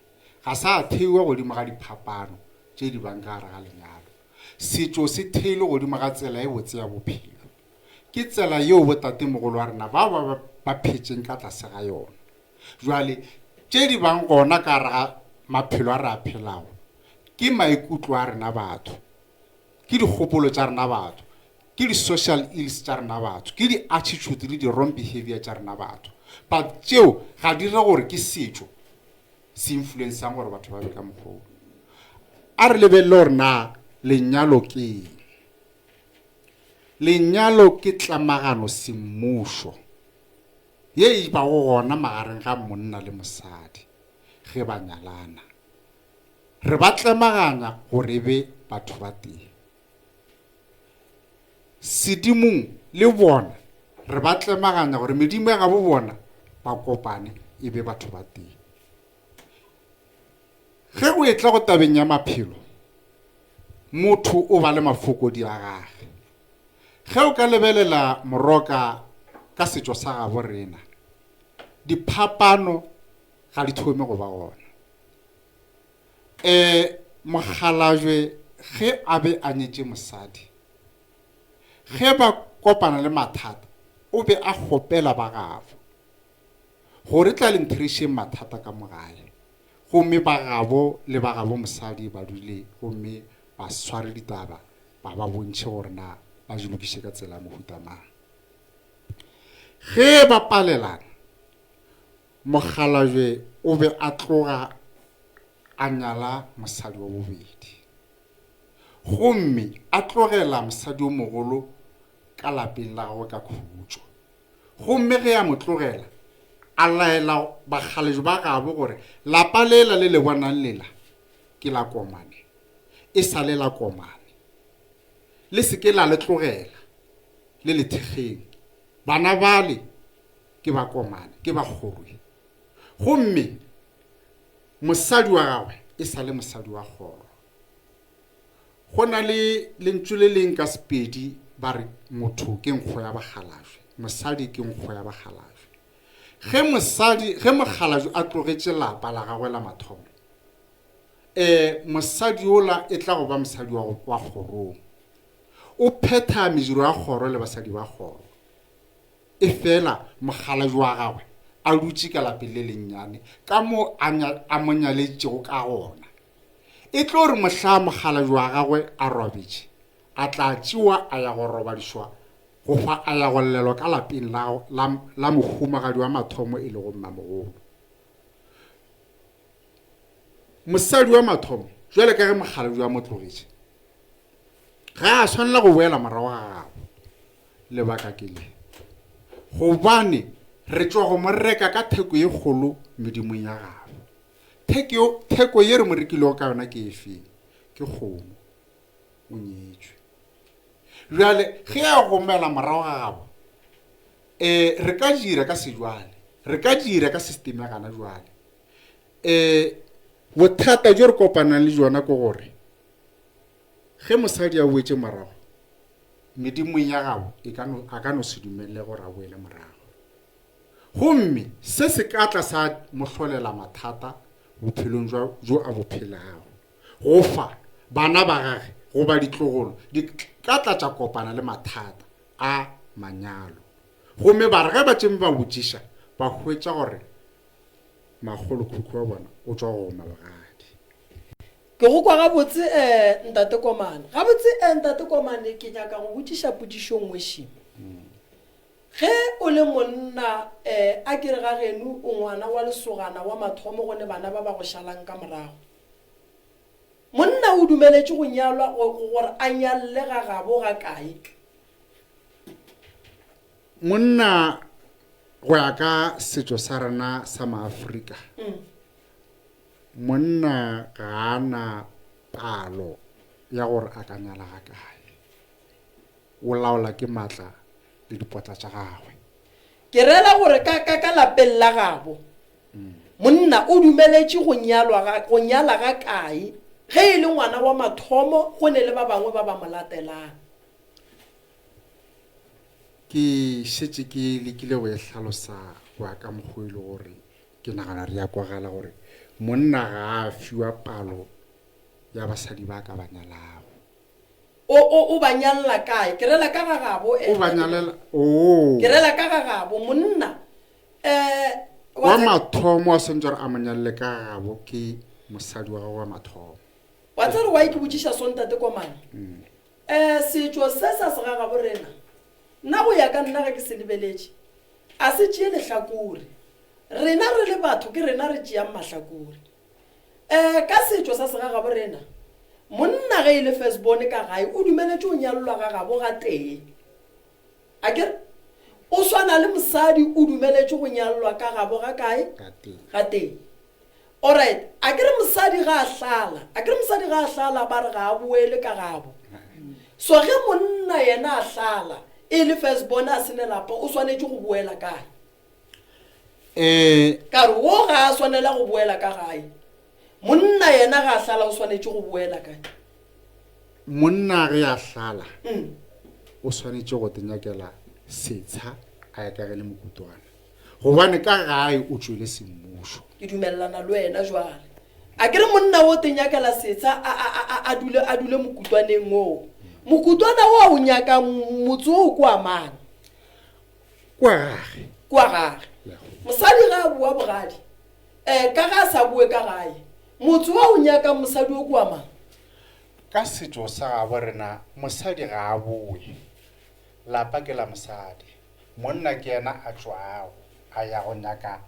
Ga sa theiwa godimo ga diphapano tše di bang ka gare ga lenyalo. Setšo se theilwe godimo ga tsela e botse ya bophelo. Ke tsela yeo botatemogolo wa rena ba ba ba phetšeng ka tlase ga yona. Jwale tše di bang gona ka gare ga maphelo a re a phelago ke maikutlo a rena batho, ke dikgopolo tša rena batho, ke di-social ills tša rena batho, ke di-attitude le di-wrong behavior tša rena batho. But tšeo ga di re gore ke setšo se influencang gore batho ba be ka mokgwa wo. A re lebelele gore na lenyalo ke eng. Lenyalo ke tlamagano semmušo ye e bago gona magareng ga monna le mosadi ge ba nyalana. Re ba tlemaganya gore e be batho ba tee. Sedimong le bona re ba tlemaganya gore medimo ya gabo bona ba kopane e be batho ba tee. Ge o etla go tabeng ya maphelo, motho o ba le mafokodi a gage. Ge o ka lebelela Moroka ka setšo sa gabo rena, diphapano ga di thome go ba gona. Um mokgalabje ge a be a nyetše mosadi, ge ba kopana le mathata o be a kgopela ba gabo gore tla le ntherišeng mathata ka mo gae. Gomme ba gabo le ba gabo mosadi ba dule gomme ba sware ditaba ba ba bontšhe gore na ba di lokiše ka tsela ya mohuta mang. Ge ba palelana, mokgalabje o be a tloga a nyala mosadi wa bobedi gomme a tlogela mosadi yo mogolo ka lapeng la gagwe ka khutšo. Gomme ge a mo tlogela, a laela bakgalabje ba gabo gore lapa lela le le bonang lela ke la Komane, e sa le la Komane. Le se ke la le tlogela, le le thekgeng. Bana bale ke ba Komane, ke ba Kgorwe. Gomme mosadi wa gagwe e sa le mosadi wa kgoro. Go na le lentšu le leng ka Sepedi ba re motho ke nkgo ya bakgalabje, mosadi ke nkgo ya bakgalabje. Ge mosadi, ge mokgalabje a tlogetše lapa la gagwe la mathomo, um mosadi yola e tla go ba mosadi wa, wa kgorong. O phetha mediro ya kgoro le basadi ba kgoro. Efela mokgalabje wa gagwe a dutše ka lapeng le lennyane ka mo a, a mo nyaletšego ka gona. E tlo re mohla mokgalabje wa gagwe a robetše, a tla tšewa a ya go robadišwa goba a ya go llelwa ka lapeng la, la, la mohumagadi wa mathomo e lego mmamogolo. Mosadi wa mathomo, bjale ka ge mokgalabje a mo tlogetše, ga a swanela go boela morago ga gabo. Lebaka ke le, gobane re tšwa go mo reka ka theko ye kgolo medimong ya gabo. Theko, theko ye re mo rekilego ka yona ke efeng? Ke kgomo. O nyetšwe. Bjale, ge a gomela morago ga gabo, um re ka dira ka sejwale, re ka dira ka system ya gana jwale. Um bothata bjo re kopanang le bjona ke gore ge mosadi a boetše morago, medimong ya gabo e ka no, a ka no se dumelele gore a boele morago. Gomme se se ka tla sa mo hlolela mathata bophelong jwa, bjo a bo phelago. Go fa bana ba gage goba ditlogolo di ka tla tša kopana le mathata a manyalo. Gomme ba re ge ba tšeme ba botšiša, ba hwetša gore makgolokhukhu wa bona o tšwa go goma bogadi. Ke go kwa gabotse, eh, Ntate Komane. Gabotse, eh, Ntate Komane, ke nyaka go botšiša potšišo nngwe šimo. Ge o le monna, eh, a ke re ga geno o ngwana wa lesogana wa mathomo go ne bana ba ba go šalang ka morago. Monna o dumeletše go nyalwa, go, go, gore a nyalle ga gabo ga kae? Monna, go ya ka setšo sa rena sa Maafrika, monna ga a na palo ya gore a ka nyala ga kae. O laola ke matla le dipotla tša gagwe. Ke rela gore ka, ka, ka lapeng la gabo, monna o dumeletše go nyalwa ga, go nyala ga kae, ge e le ngwana wa mathomo, go ne le ba bangwe ba ba mo latelang. Ke šetše ke lekile go e hlalosa go ya ka mokgwa o e le gore ke nagana re ya kwagala gore monna ga a fiwa palo ya basadi ba ka ba nyalago. O, o, o ba nyalela kae? Ke rela ka ga gabo, eh, O ba nyalela, oo. Ke rela ka ga gabo, monna. Eh, wa Wa mathomo a swantše gore a mo nyalele ka ga gabo ke mosadi wa gagwe wa mathomo. Wa tseba why ke botšiša so, Ntate Komane? Eh, setšo se sa segagabo rena, nna go ya ka nna ge ke se lebeletše, a se tšee lehlakore. Rena re le batho ke rena re tšeang mahlakore. Ee, ka setšo sa segagabo rena, monna ge e le first born ka gae o dumeletšwe go nyalelwa ga gabo gatee. Akere? O swana le mosadi o dumeletšwe go nyalelwa ka gabo ga kae? Gatee. Alright, akere mosadi ga a hlala, akere mosadi ga a hlala ba re ga a boele ka gabo. So ge monna yena a hlala e le first born a se ne lapa o swanetše go boela kae? Eh. Ka re, Wo ga a swanela go boela ka gae. Monna yena ga a hlala o swanetše go boela kae? Monna ge a hlala o swanetše go tenyakela setsha a ya ka ge le mokutwana, gobane ka gae o tšwele semmušo. Ke dumelelana le wena jwale. A ke re monna o tenyakela setsha a, a, a, a dule, a dule mokutwaneng woo. Mokutwana wo a o nyakang, motse wo o kwa mang? Kua gage. Kua gage. Mosadi ga a boa bogadi, eh, ka ga a sa boe ka gae. Motse wo o nyakang mosadi o kua mang? Ka setšo sa gabo rena mosadi ga a boe. Lapa ke la mosadi. Monna ke yena a tšwago a ya go nyaka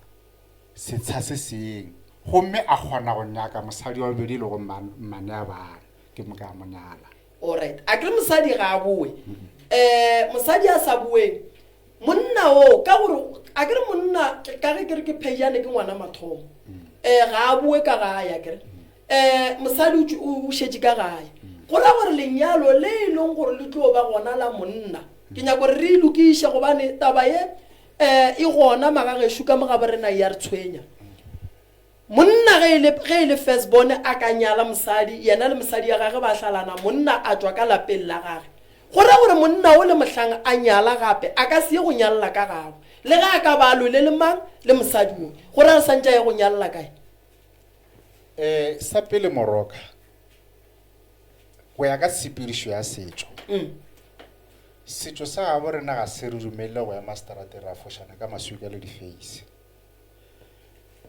setsha se sengwe gomme a kgona go nyaka mosadi wa bobedi e lego mmane a bana, ke moka a mo nyala. Alright, a ke re mosadi ga a boe. Um mosadi a sa boeng, monna o ka gore a ke re monna ka ge ke re ke phejane ke ngwana mathomo, um ga a boe ka gae a ke re. Um mosadi o o šetše ka gae. Go ra gore lenyalo le e leng gore le tlo ba gona la monna, ke nyaka gore re e lokiše gobane taba ye um e gona magagešo ka mo gabo rena e a re tshwenya. Monna ge e le, ge e le first born a ka nyala mosadi, yena le mosadi ya gage ba hlalana, monna a tšwa ka lapeng la gage. Go ra gore monna o le mohlang a nyala gape a ka se ye go nyalla ka gabo. Le ge a ka ba a lwele le mang, le mosadi wo. Go ra re santše a ye go nyalla kae? Um sa pele Moroka, go ya ka tshepedišo ya setšo, setšo sa gabo rena ga se re dumelele go ema seterateng ra fošana ka maswika le difeise.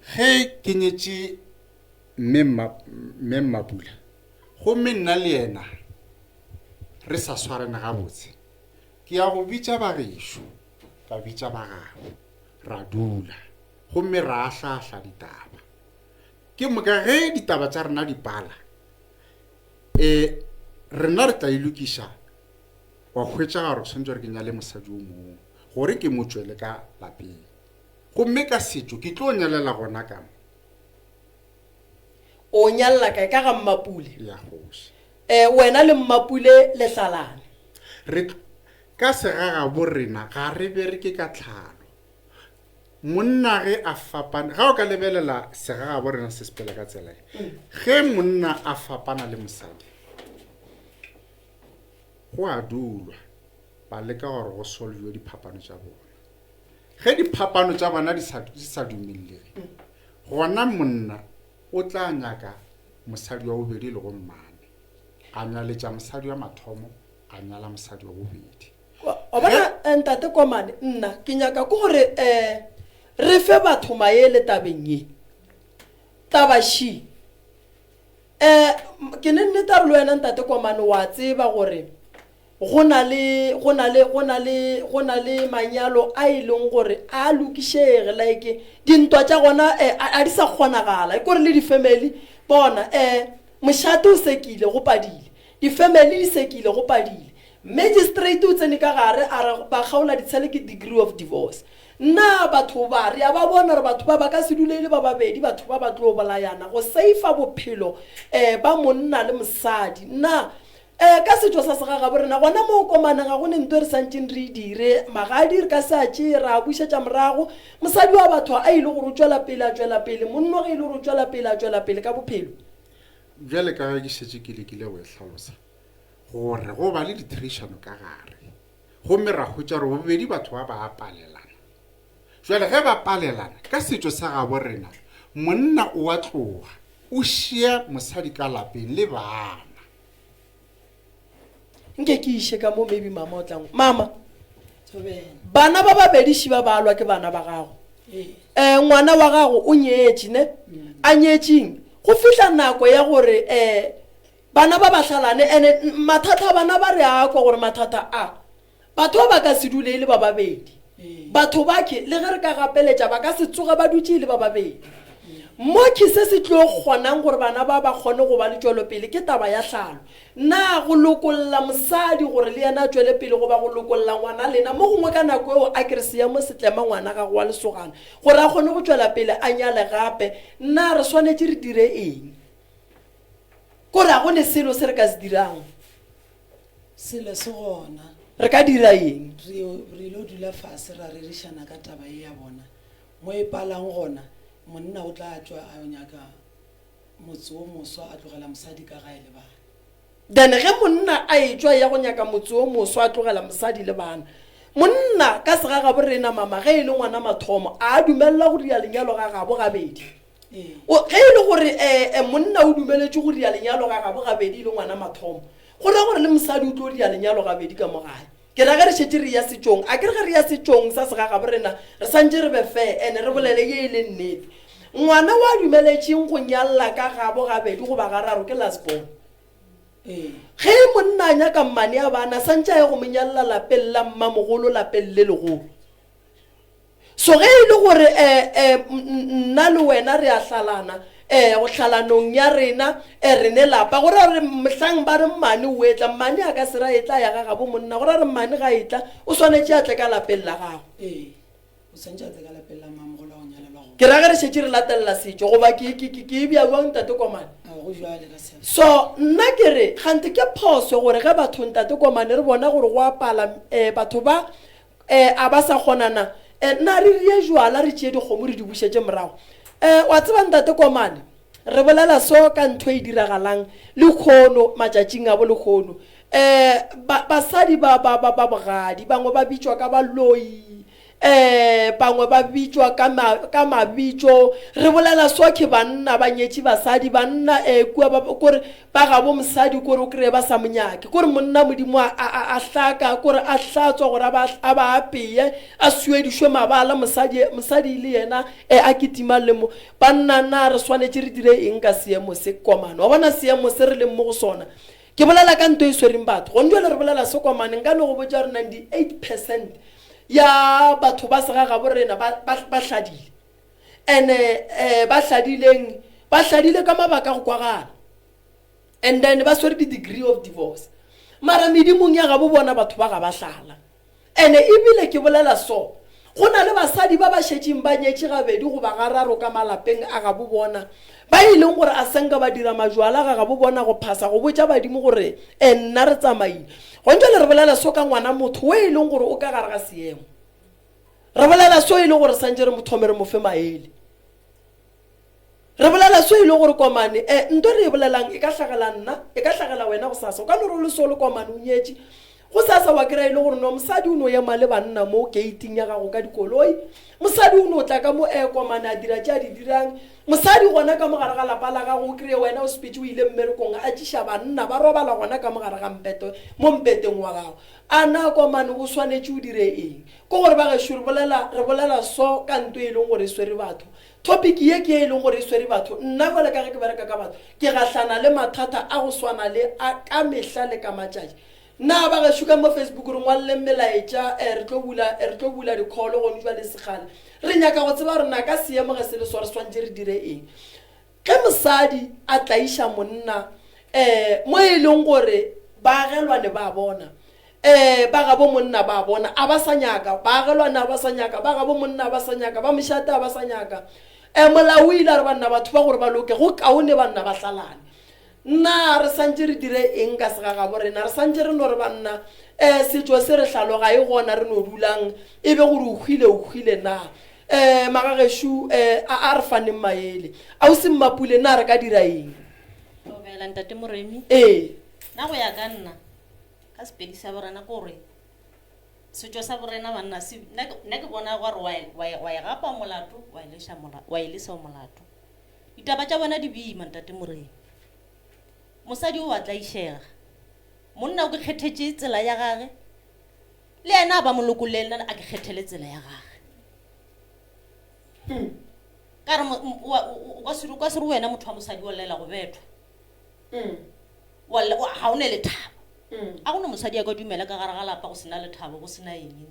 Ge ke nyetše mme mme Mmapula gomme nna le yena re sa swarane gabotse, ke ya go bitša ba gešo, ka bitša ba gabo, ra dula gomme ra ahlaahla ditaba. Ke moka ge ditaba tša rena di pala, e rena re tla e lokiša wa hwetša gore ke swanetše gore ke nyale mosadi o mongwe gore ke mo tšwele ka lapeng. Gomme ka setšo ke tlo nyalela gona ka mo. O nyalela kae? Ka ga Mmapule? Ya kgoši. E, wena le Mmapule le hlalane. Re tlo, ka segagabo rena ga re bereke ka tlhalo. Monna ge a fapana, ga o ka lebelela segagabo rena se sepela ka tsela ye. Ge monna a fapana le mosadi, go a dulwa, ba leka gore go solviwe diphapano tša bona. Ge diphapano tša bona di sa, di sa dumelelege, gona monna o tla nyaka mosadi wa bobedi e lego mmane, a nyaletša mosadi wa mathomo, a nyala mosadi wa bobedi. Wa bona, eh, Ntate Komane, nna ke nyaka ke gore um re fe batho maele tabeng ye. Taba ši. Um ke ne nnete re le wena Ntate Komane wa tseba gore Go na le, go na le, go na le, go na le manyalo a e leng gore a lokišege, like dintwa tša gona eh, a, a di sa kgonagala. E kore le di-family, bona eh, mošate o sekile, go padile. Di-family di sekile, go padile. Magistrate o tsene ka gare a re ba kgaola ditshele ke degree of divorce. Na batho ba, re a ba bona gore batho ba ba ka se dule e le ba babedi, batho ba ba tlo bolayana go seifa bophelo eh, ba monna le mosadi. Na Ee, ka setšo sa segagabo rena gona moo komana ga go ne nto e re santšeng re e dire. Magadi re ka se a tšee ra a bušetša morago. Mosadi wa batho a ile gore o tšwela pele a tšwela pele, monno ge e le gore o tšwela pele a tšwela pele ka bophelo. Bjale ka ge ke šetše ke lekile go e hlalosa gore go ba le ditherišano ka gare gomme ra hwetša gore bobedi batho ba ba a palelana. Bjale ge ba palelana ka setšo sa gabo rena monna o a tloga o šia mosadi ka lapeng le bana. Nke ke iše ka mo maybe mama o tlang. Mama, bana ba babedi ba balwa ke bana ba gago. Um ngwana wa gago o nyetše ne? A nyetšeng? Go fihla nako ya gore um bana ba ba hlalane ene mathata a bana ba re a kwa gore mathata a batho ba ba ka se dule e le ba babedi. Batho ba ke, le ge re ka gapeletša, ba ka se tsoge ba dutše e le ba babedi. Mo ke se se tlo kgonang gore bana ba ba kgone go ba le tšwelopele ke taba ya hlalo. Na go lokolla mosadi gore le yena a tšwele pele goba go lokolla ngwana lena? Mo gongwe ka nako eo a ke re seemo se tlema ngwana gago wa lesogana gore a kgone go tšwela pele a nyale gape. Na re swanetše re dire eng? Kore ga go ne selo se re ka se dirang. Selo se gona. Re ka dira eng? Re, re ilo dula fase ra rerišana ka taba ye ya bona. Mo e palang gona, monna o tla tšwa a yo nyaka motse wo moswa a tlogela mosadi ka gae le bana. Then ge monna a etšwa a ya go nyaka motse wo moswa a tlogela mosadi le bana. Monna ka segagabo rena mama ge e le ngwana mathomo a a dumelelwa go dira lenyalo ga gabo gabedi. O, ge e le gore e, e monna o dumeletšwe go dira lenyalo ga gabo gabedi e le ngwana mathomo, go ra gore le mosadi o tlo dira lenyalo gabedi ka mo gae. Ke ra ge re šetše re eya setšong, a ke re ge re eya setšong sa segagabo rena, re santše re be fair and re bolele ye e leng nnete. Ngwana o a dumeletšeng go nyalla ka gabo gabedi goba gararo ke last born. Ge monna a nyaka mmane a bana, santše a ye go mo nyalla lapeng la mmamogolo, lapeng le legolo. So ge e le gore um um nna le wena re a hlalana, um go hlalanong ya rena, um re ne lapa, go ra gore mohlang ba re mmane o etla, mmane a ka se ra etla a ya ga gabo monna, go ra gore mmane ga etla o swanetše a tle ka lapeng la gago. Ee, o swanetše a tle ka lapeng la mmamogolo wa go nyalelwa gona. Ke ra ge re šetše re latelela setšo, goba ke, ke, ke, ke e bea bjang Ntate Komane? A go bjale ka selo. So nna ke re, kganthe ke phoso gore ge batho Ntate Komane re bona gore go a pala, um batho ba E, a ba sa kgonana. E, na re rie jwala re tšee dikgomo re di bušetše morago? E, wa tseba Ntate Komane, re bolela so ka ntho e diragalang lekhono, matšatšing a bo lekhono. E, ba, basadi ba, ba, ba, ba bogadi, bangwe ba bitšwa ka baloi, e, bangwe ba bitšwa ka ma, ka mabitšo. Re bolela so ke banna ba nyetše basadi, banna, e, kua ba, kore Ba gabo mosadi kore o kreye ba sa mo nyake. Kore monna Modimo a, a, a, a hlaka, kore a hlatswa gore a ba, a ba apeye, a suedišwe mabala, mosadi, mosadi e le yena e a kitimang le mo. Banna, na re swanetše re dire eng ka seemo se? Komano. Wa bona seemo se re leng mo go sona? Ke bolela ka nto e swereng batho. Gone jwale re bolela se komane, nka no go botša gore 98 percent ya batho ba segagabo rena ba, ba, ba hladile. Ene eh, ba hladileng, ba hladile ka mabaka a go kwagala. And then ba swere di-degree of divorce. Mara medimong ya gabo bona batho ba ga ba hlala. Ene ebile ke bolela so, go na le basadi ba ba šetšeng ba nyetše gabedi goba gararo ka malapeng a gabo bona, ba e leng gore a senka ba dira majwala ga gabo bona go phasa go botša badimo gore e nna re tsamaile. Gone jwale re bolela so ka ngwana motho o e leng gore o ka gare ga seemo. Re bolela so e le gore santše re mo thome re mo fe maele. Re bolela so e le gore komane e nto re e bolelang e ka hlagela nna, e ka hlagela wena gosasa. O ka no re o le so le komane o nyetše, gosasa wa kry-a e le gore no mosadi o no ema le banna mo gating ya gago ka dikoloi. Mosadi o no tla ka mo e komane a dira tše a di dirang. Mosadi gona ka mo gare ga lapa la gago o kry-e wena o sepetše o ile mmerekong a tšiša banna ba robala gona ka mo gare ga mpete mo mpeteng wa gago. A na komane o swanetše o dire eng? Ke gore bagešo re bolela, re bolela so ka nto e leng gore e swere batho. Topic ye ke ye e leng gore e swere batho. Nna bjale ka ge ke bereka ka batho, ke gahlana le mathata a go swana le a ka mehla le ka matšatši. Na bagešo ka mo Facebook re ngwaleleng melaetša, eh, re tlo bula, re tlo bula di-call gone jwale sekgale. Re nyaka go tseba gore na ka seemo ge se le so re swanetše re dire eng. Ge mosadi a tlaiša monna, eh, mo e leng gore baagelwane ba bona, eh, ba gabo monna ba bona, a ba sa nyaka, baagelwane a ba sa nyaka, ba gabo monna a ba sa nyaka, ba mošate a ba sa nyaka. Eh, molao o ile a re banna batho ba gore ba loke, go kaone banna ba hlalane. Na re santše re dire eng ka segagabo rena? Re santše re no re banna, eh, setšo se re hlalo ga e gona, re no dulang e be gore o hwile, o hwile na? Eh, magagešo, eh, a, a re faneng maele. Ausi Mmapule, na re ka dira eng? Thobela, Ntate Moremi. Ee. Nna go ya ka nna, ka Sepedi sa borena ke gore setšo sa borena banna se, nna ke, nna ke bona gore wa e, wa e, wa e gapa molato, wa e leša mola, wa e lesa molato. Ditaba tša bona di boima, Ntate Moremi. Mosadi o a tlaišega. Monna o ke kgethetše tsela ya gage, le yena a ba molokolleng a ke kgethele tsela ya gage. Ka re o ka se o ka se re wena motho wa mosadi wa llela go bethwa. Wa lla ga o ne lethabo. A go ne mosadi a ka dumela ka gare ga lapa go sena lethabo, go sena eng.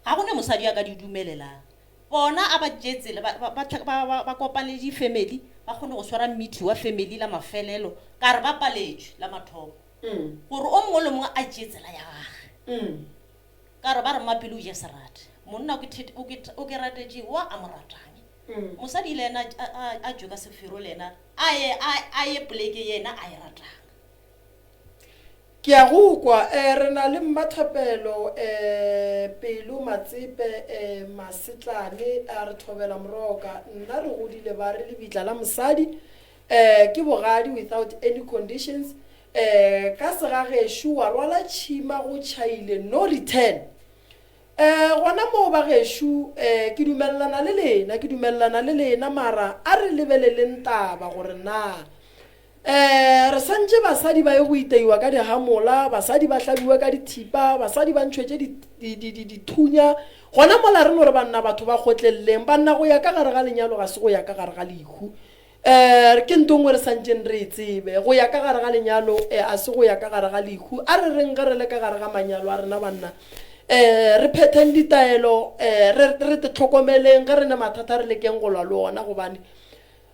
Ga go ne mosadi a ka di dumelelang. Bona a ba tšee tsela, ba, ba, ba, ba, ba, ba kopane le di-family, ba kgone go swara meeting wa family la mafelelo, ka re ba paletšwe la mathomo. Gore o mongwe le mongwe a tšee tsela ya gage. Ka re ba re mmapele o ja serate. Monna o ke thet-, o ke, o ke ratetše wa a mo ratang. Mosadi le yena a, a, a tšwe ka sefero le yena, a ye, a, a ye poleke yena a e ratang. Ke a go kwa. Eh, re na le Mmathapelo, eh, Pelo Matsepe, eh, Masetlane, a re thobela Moroka. Nna re godile ba re lebitla la mosadi, eh, ke bogadi without any conditions. Eh, ka segagešo wa rwala tšhima go tšhaile no return. Eh, gona moo bagešo, eh, ke dumelelana le lena, ke dumelelana le lena, mara a re lebeleleng taba gore na Ee, re santše basadi ba ye go iteiwa ka dihamola, basadi ba hlabiwe ka dithipa, basadi ba ntšhwetše di, di, di, di, dithunya. Gona mola re no re banna batho ba kgotleleleng, banna go ya ka gare ga lenyalo ga se go ya ka gare ga lehu. Ee, ke nto nngwe re santšeng re e tsebe, go ya ka gare ga lenyalo e a se go ya ka gare ga lehu. A re reng ge re le ka gare ga manyalo a rena banna, Um re phetheng ditaelo, um re, re te hlokomeleng, ge re ne mathata re lekeng go lwa le ona, gobane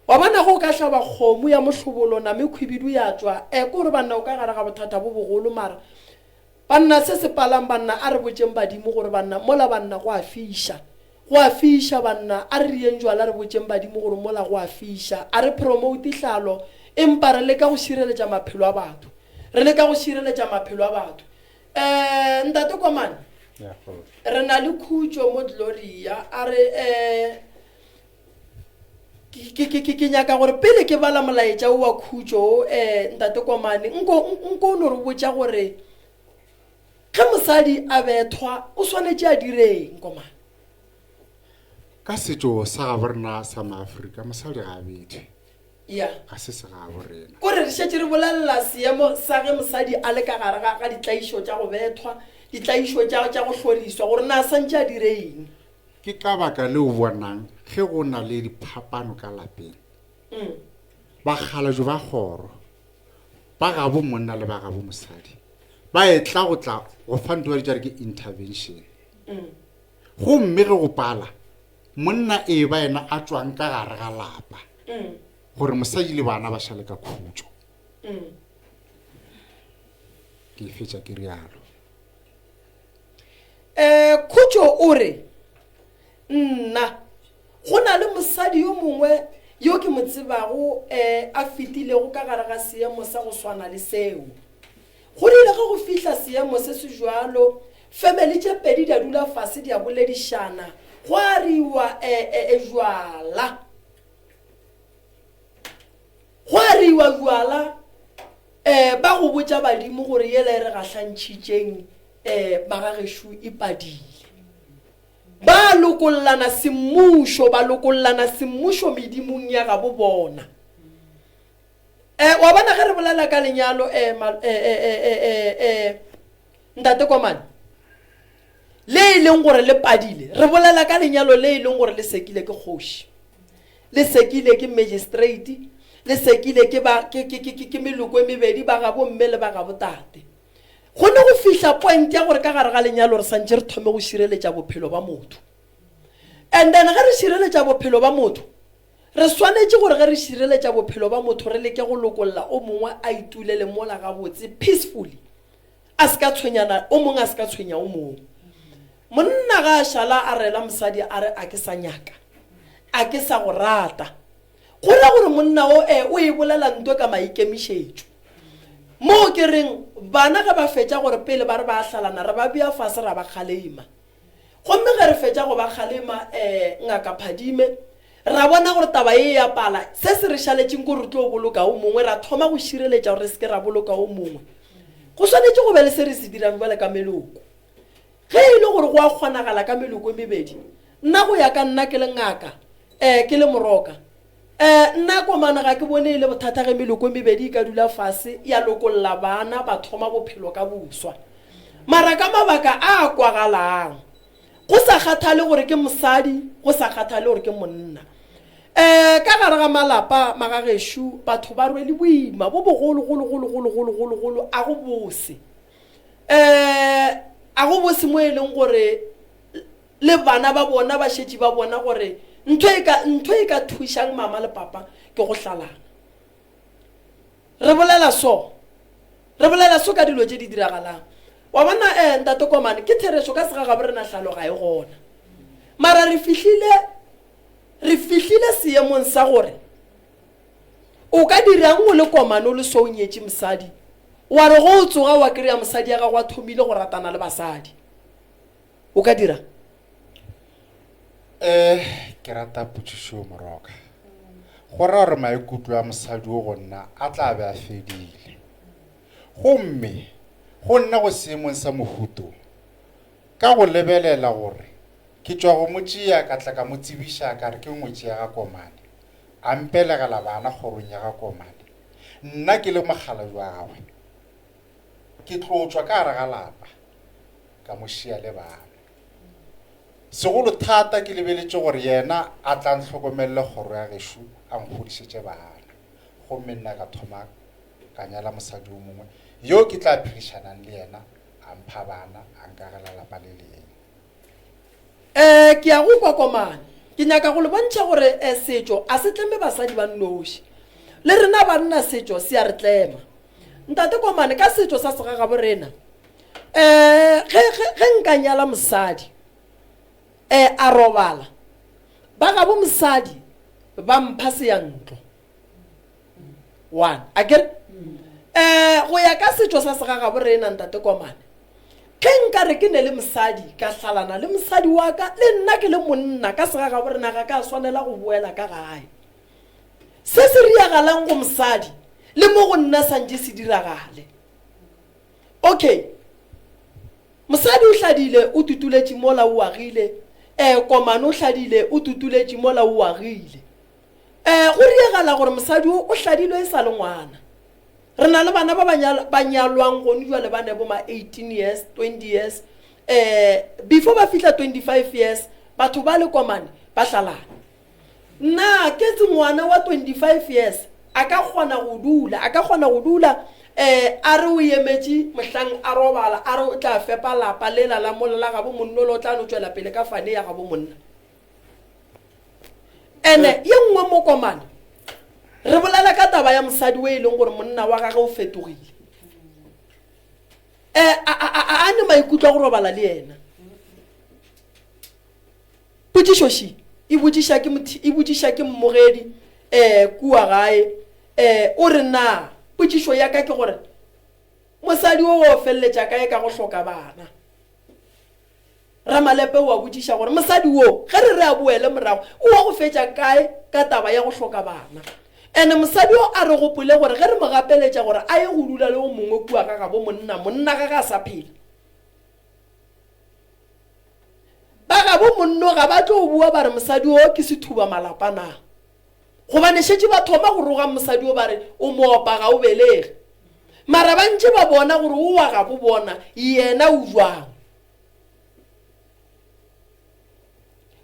wa bona ge o ka hlaba kgomo ya mohlobolo name khwibidu ya tšwa, um ke gore banna o ka gare ga bothata bo bogolo. Mara banna se se palang banna, a re botšeng badimo gore banna mola banna go a fiša, go a fiša banna, a re rieng jwala re botšeng badimo gore mola go a fiša. A re promote hlalo, empa re leka go šireletša maphelo a batho, re leka go šireletša maphelo a batho. Um Ntate Komane, re na le khutšo mo Gloria. A re um ke, ke, ke, ke nyaka gore pele ke bala molaetša o wa khutšo o, um Ntate Komane, nko, nko o no re botša gore ge mosadi a bethwa o swanetše a direng, Komane? Ka setšo sa gabo rena sa Maafrika, mosadi ga a bethwe. Ya. Ga se segabo rena. Ko re re šetše re bolelela seemo sa ge mosadi a le ka gare ga, ga ditlaišo tša go bethwa, ditlaišo tša, tša go hloriswa, gore na santše a dire eng. Ke ka baka leo o bonang ge go na le diphapano ka lapeng, bakgalajwe ba kgoro, ba gabo monna le ba gabo mosadi, ba etla go tla go fa ntho ba bitša re ke intervention. Gomme ge go pala, Monna e ba yena a tšwang ka gare ga lapa gore mosadi le bana ba šale ka khutšo. Ke e fetša ke rialo. Um Khutšo o re, Nna go na le mosadi yo mongwe yo ke mo tsebago um a fetilego ka gare ga seemo sa go swana le seo. Go rile ge go fihla seemo se se bjalo, femeli tše pedi di a dula fase di a boledišana, gwa riwa e, e, e bjala. Gwa riwa bjala, e, ba go botša badimo gore yela e re gahlantšhitšeng, e, magagešo e padile. Ba lokollana semmušo, ba lokollana semmušo medimong ya gabo bona. Eh, wa bona ge re bolela ka lenyalo eh, ma, eh, eh, eh, eh, eh, eh, Ntate Komane, le e leng gore le padile, re bolela ka lenyalo le e leng gore le sekile ke kgoši, le sekile ke magistrate, le sekile ke, ba, ke, ke, ke, ke, ke meloko e mebedi, ba gabo mme le ba gabo tate. Go ne go fihla point ya gore ka gare ga lenyalo re santše re thome go šireletša bophelo ba motho. And then ge re šireletša bophelo ba motho, Re swanetše gore ge re šireletša bophelo ba motho re leke go lokolla o mongwe a itulele mola gabotse peacefully a se ka tshwenyana o mongwe a se ka tshwenya o mongwe. Monna ga a šala a rela mosadi a re a ke sa nyaka a ke sa go rata go ra gore monna o e o e bolela ntwe ka maikemišetšo. Moo ke reng bana ge ba fetša gore pele ba re ba a hlalana re ba bea fase ra ba kgalema. Gomme ge re fetša go ba kgalema, um Ngaka Phadime, ra bona gore taba ye e a pala. Se se re šaletšeng ke gore re tlo boloka o mongwe, ra thoma go šireletša gore re se ke ra boloka o mongwe. Go swanetše go be le se re se dirang bjale ka meloko. Ge e le gore go a kgonagala ka meloko e mebedi, nna go ya ka nna ke le ngaka, um ke le moroka, um nna komana ga ke bone e le bothata ge meloko e mebedi e ka dula fase ya lokolla bana ba thoma bophelo ka boswa. Mara ka mabaka a a kwagalang, go sa kgathale gore ke mosadi, go sa kgathale gore ke monna. Um ka gare ga malapa magagešo batho ba rwele boima bo bogolo golo golo golo golo golo golo, a go bose. Um a go bose mo e leng gore le bana ba bona ba šetše ba bona gore ntho e ka ntho e ka thušang mama le papa ke go hlalana. Re bolela so. Re bolela so ka dilo tše di diragalang. Wa bona, eh, Ntate Komane, ke therešo ka segagabo rena hlalo ga e gona. Mara re fihlile, re fihlile seemong sa gore o ka dirang o le Komane o le so o nyetše mosadi, wa re go o tsoga wa kry-a mosadi ya gago a thomile go ratana le basadi. O ka dirang? Eh, ke rata potšišo Moroka. Go ra gore maikutlo a mosadi o go nna a tla be a fedile. Gomme go nna go seemong sa mohuto, ka go lebelela gore ke tšwa go mo tšea ka tla ka mo tsebiša ka re ke ngwetši ya ga Komane, a mpelegela bana kgorong ya ga Komane, nna ke le mokgalabje wa gagwe, ke tlo tšwa ka gare ga lapa ka mo šia le bana. Segolo thata ke lebeletše gore yena a tla ntlhokomelele kgoro ya gešo a nkgodišetše bana. Gomme nna ka thoma ka nyala mosadi o mongwe yo ke tla phedišanang le yena, a mpha bana, a. ka gela lapa le leng. Um ke ya go kwa Komane. Ke nyaka go le bontšha gore um setšo a se tleme basadi ba nnoši. Le rena banna setšo se a re tlema. Ntate Komane, ka setšo sa segagabo rena, um ge, ge, ge nka nyala mosadi, um a robala, ba gabo mosadi ba mpha seyantlo. One, a kere? Um go ya ka setšo sa segagabo rena, Ntate Komane, ge nka re ke ne le mosadi, ka hlalana le mosadi wa ka, le nna ke le monna, ka segagabo rena ga ka swanela go boela ka gae. Se se riagalang go mosadi, le mo go nna santše se diragale. Okay. Mosadi o hladile, o tutuletše mola o agile. Eh, Komane o hladile, o tutuletše mola o agile. Eh, go riegala gore mosadi o o hladilwe e sa le ngwana. Re na le bana ba ba nyalwang gone jwale ba ne bo ma 18 years, 20 years. Eh, before ba fihla 25 years, batho ba le Komane ba hlalana. Na ketse ngwana wa 25 years a ka kgona go dula, a ka kgona go dula eh a re o emetše mohlang a robala, a re o tla fepa lapa lela la mola la gabo monna ola o tla no tšwela pele ka fane ya gabo monna? Ene ye nngwe mo Komane, re bolela ka taba ya mosadi o e leng gore monna wa gage o fetogile. Eh, a, a, a, a ne maikutlo a go robala le yena. Potšišo še e botšiša ke mothi, e botšiša ke mmogedi eh, kua gae eh, o re na potšišo ya ka ke gore mosadi o o feleletša kae ka go hloka bana? Ramalepe o a botšiša gore mosadi wo ge re re a boele morago o wa go fetša kae ka taba ya go hloka bana? Ene mosadi o a re gopole gore ge re mo gapeletša gore a ye go dula le o mongwe kua ga gabo monna, monna gage a sa phela. Ba gabo monno ga ba tlo bua ba re mosadi o ke sethuba malapa na? Gobane šetše ba thoma go roga mosadi o ba re o moopa ga o belege. Mara ba ntše ba bona gore o wa gabo bona yena o jwang.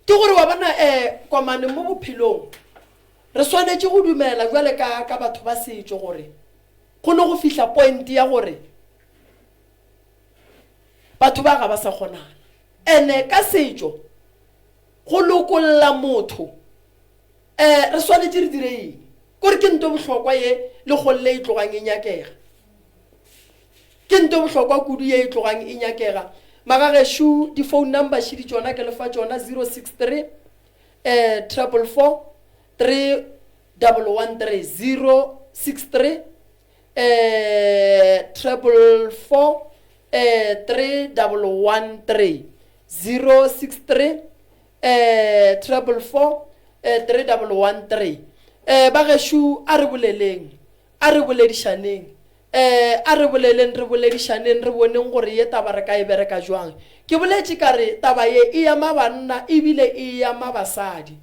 Ke gore wa bona eh Komane mo bophelong re swanetše go dumela jwale ka ka batho ba setšo gore go no go fihla point ya gore Batho ba ga ba sa kgonana. Ene ka setšo go lokolla motho eh re swanetše re dire eng? Kore ke nto bohlokwa ye le kgolle e tlogang e nyakega. Ke nto bohlokwa kudu ye e tlogang e nyakega. Magagešo di phone number šidi tšona ke le fa tšona 063 eh 444 3113 063 eh 444 eh 3113 063 eh 444 eh 3113 eh bagešo a re boleleng a re boledišaneng eh a re boleleng re boledišaneng re boneng gore ye taba re ka e bereka jwang ke boletše ka re taba ye e ama banna ebile e ama basadi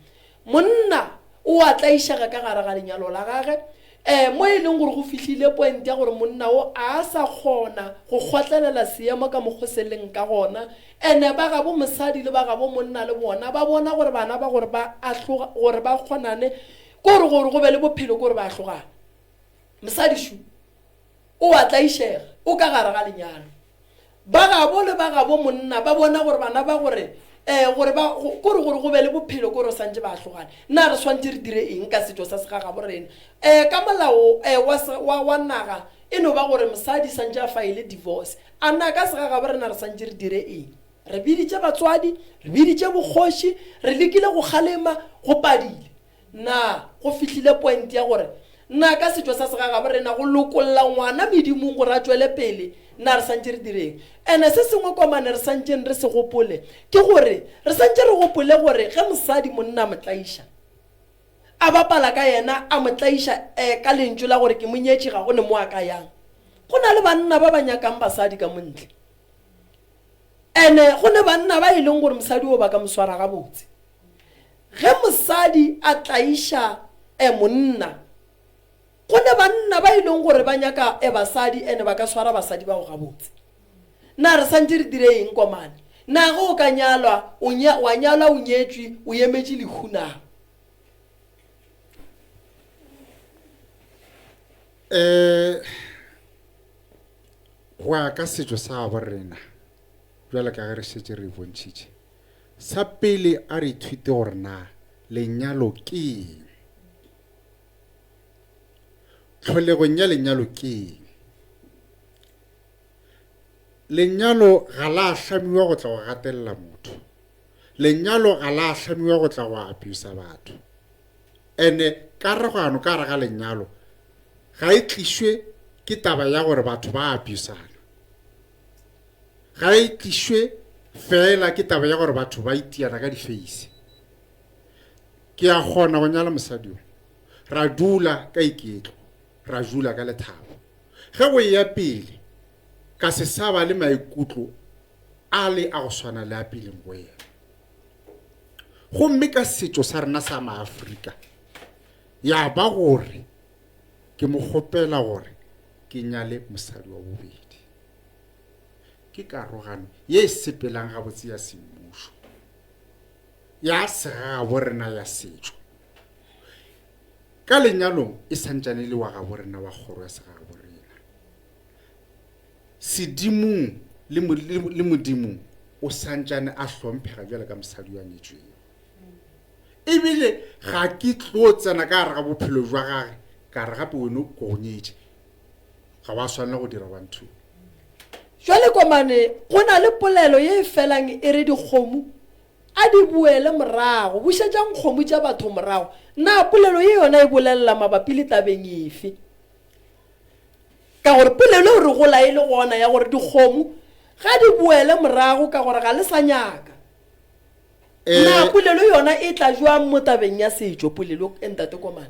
Monna o a tlaišega ka gare ga lenyalo la gage, ee, mo e leng gore go fihlile point ya gore monna o a a sa kgona go kgotlelela seemo ka mokgo se leng ka gona. Ene ba gabo mosadi le ba gabo monna le bona ba bona gore bana ba gore ba ahloga, gore ba kgonane, ke gore gore go be le bophelo ke gore ba ahlogane. Mosadi šo o a tlaišega, o ka gare ga lenyalo. Ba gabo le ba gabo monna ba bona gore bana ba gore um gore ba kore gore go be le bophelo kore o santše ba ahlogane. Na re swantše re dire eng ka setšo sa segagabo rena? Um ka molao um wa, wa, wa naga e no ba gore mosadi santše a faele divorce. A na ka segagabo rena re santše re dire eng? Re biditše batswadi, re biditše bokgoši, re lekile go kgalema, go padile. Na go fihlile point ya gore na ka setšo sa segagabo rena go lokolla ngwana medimong gore a tšwele pele? Na re santše re direng? Ene se sengwe komane re santšeng re se gopole ke gore re santše re gopole gore ge mosadi monna a mo tlaiša, a bapala ka yena, a mo tlaiša eh, ka lentšu la gore ke mo nyetše ga go ne mo a ka yang. Go na le banna ba ba nyakang basadi ka mo ntle. Ene go ne banna ba e leng gore mosadi o ba ka mo swara gabotse. Ge mosadi a tlaiša e monna, go ne banna ba e leng gore ba nyaka e basadi ene ba ka swara basadi bao gabotse. Na re santše re dire eng Komane? Na ge o ka nyalwa, o nya, wa nyalwa o nyetšwe, o emetše lehu na? Eh, go ya ka setšo sa gabo rena. bjalo ka ge re šetše re e bontšhitše, sa pele a re ithute gore na lenyalo ke eng. Tlholegong ya lenyalo ke eng? Lenyalo ga la hlamiwa go tla go gatelela motho. Lenyalo ga la hlamiwa go tla go abusa batho. Ene karogano ka gare ga lenyalo ga e tlišwe ke taba ya gore batho ba abusana. Ga e tlišwe feela ke taba ya gore batho ba itiana ka difeise. Ke a kgona go nyala mosadi yo, ra dula ka iketlo, ra dula ka lethabo. Ge go eya pele, ka se sa ba le maikutlo ale a go swana le a peleng go yena. Gomme ka setšo sa rena sa Maafrika, ya ba gore ke mo kgopela gore ke nyale mosadi wa bobedi. Ke karogano ye e sepelang gabotse ya semmušo, ya segagabo rena ya setšo. Ka lenyalong e santšane e le wa gabo rena wa kgoro ya segagabo rena. Sedimong le, le, le Modimong o santšane a hlomphega bjalo ka mosadi yo a nyetšwego. Ebile ga ke tlo tsena ka gare ga bophelo jwa gage ka re gape weno ko go nyetše, ga wa swanela go dira one two. Jwale Komane, go na le polelo ye e felang e re dikgomo a di boele morago, bušetšang kgomo tša batho morago. Na polelo ye yona e bolelela mabapi le tabeng efe? Ka gore polelo eo re gola e le gona ya gore dikgomo ga di boele morago ka gore ga le sa nyaka. Na polelo yona e tla jwang mo tabeng ya setšo, polelo e Ntate Komane?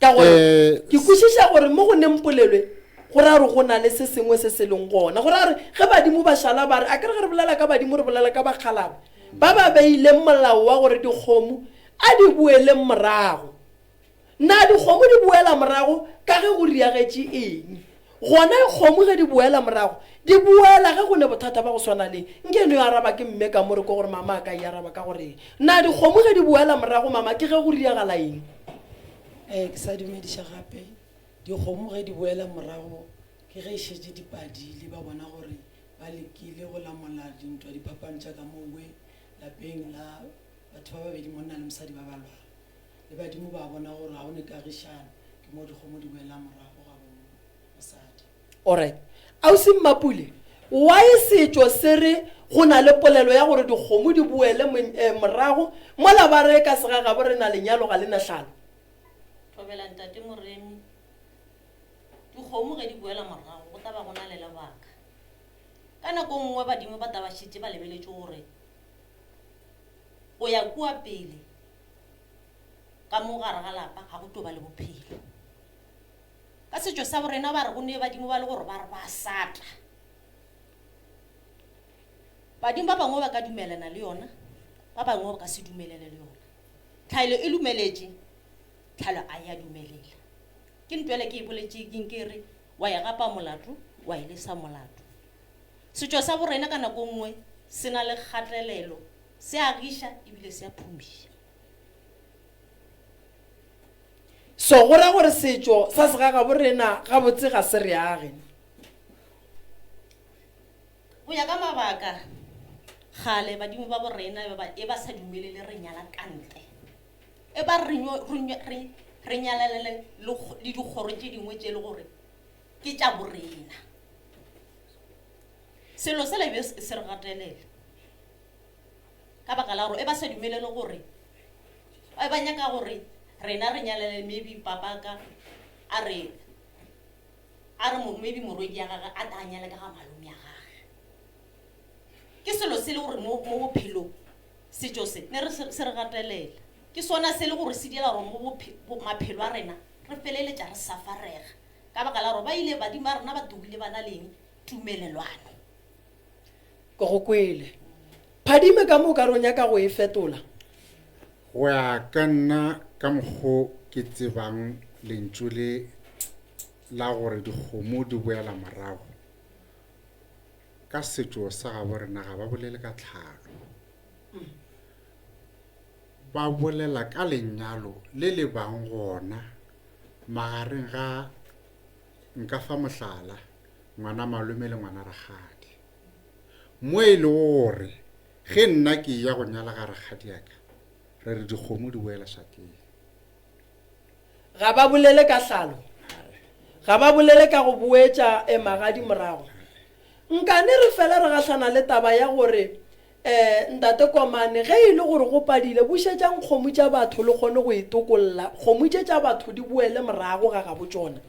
Ka gore ke kwešiša gore mo go neng polelo e, go ra gore go na le se sengwe se se leng gona. Go ra gore ge badimo ba šala ba re, a ke re ge re bolela ka badimo re bolela ka bakgalabje ba ba beileng molao wa gore dikgomo a di boeleng morago. Na dikgomo di boela morago ka ge go riagetše eng? Gona dikgomo ge di boela morago, di boela ge go ne bothata ba go swana le, nke no araba ke mme ka mo re ko gore mama a ka e araba ka gore eng. Na dikgomo ge di boela morago mama ke ge go riagala eng? Ee, ke sa dumediša gape. Dikgomo ge di boela morago ke ge e šetše di padile, ba bona gore ba lekile go lamola dintwa diphapano tša ka mowe lapeng la batho ba babedi monna le mosadi ba ba lwago. Le badimo ba bona gore ga go ne kagišano, ke mo dikgomo di boela morago ga bo mosadi. Alright. Ausi Mmapule, why setšo se re go na le polelo ya gore dikgomo di boele morago mola ba re ka segagabo re na lenyalo ga le na hlalo? Thobela Ntate Moremi, dikgomo ge di boela morago go tla ba go na le lebaka. Ka nako nngwe badimo ba tla ba šetše ba lebeletše gore go ya kua pele ka mo gare ga lapa ga go tlo ba le bophelo. Ka setšo sa borena ba re go ne badimo ba le gore ba re ba sata. Badimo ba bangwe ba ka dumelana le yona, ba bangwe ba ka se dumelane le yona. Tlhaelo e lumeletše, tlhalo a ya dumelela. Ke ntwele ke e boletše keng ke re wa e gapa molato, wa e lesa molato. Setšo sa borena ka nako nngwe se na le kgatelelo, se a giša ebile se a phumiša. So go ra gore setšo sa segagabo rena gabotse ga se re age. Go ya ka mabaka, kgale badimo ba borena e ba e ba sa dumelele re nyala ka ntle. E ba re re re re nyalelele le le dikgoro tše dingwe tše le gore ke tša borena. Selo sela be se re gatelela. Ka baka la gore e ba sa dumelele gore ba ba nyaka gore rena re nyalele maybe papa ka a re a re maybe morwedi ya gage a ta nyale ka ga malome ya gage. Ke selo se le gore mo mo bophelong setšo se ne re se re gatelela. Ke sona se le gore se dira gore mo maphelo a rena re feleletša re safarega ka baka la gore ba ile badimo ba rena ba togile ba na le eng tumelelwano. Ke go kwele. Phadime ka mo o ka re o nyaka go e fetola. Go ya ka nna ka mokgo ke tsebang lentšu le la gore dikgomo di boela morago, ka setšo sa gabo rena ga ba bolele ka tlhalo. Ba bolela ka lenyalo le le bang gona magareng ga, nka fa mohlala, Ngwana malome le ngwana rakgadi. Mo e lego gore ge nna ke eya go nyala ga rakgadiaka, re re dikgomo di boela šakeng. Ga ba bolele ka hlalo. Ga ba bolele ka go boetša e magadi morago. Nkane re fela re gahlana le taba ya gore um Ntate Komane ge e le gore go padile bušetšang kgomo tša batho le kgone go e tokolla, kgomo tše tša batho di boele morago ga gabo tšona.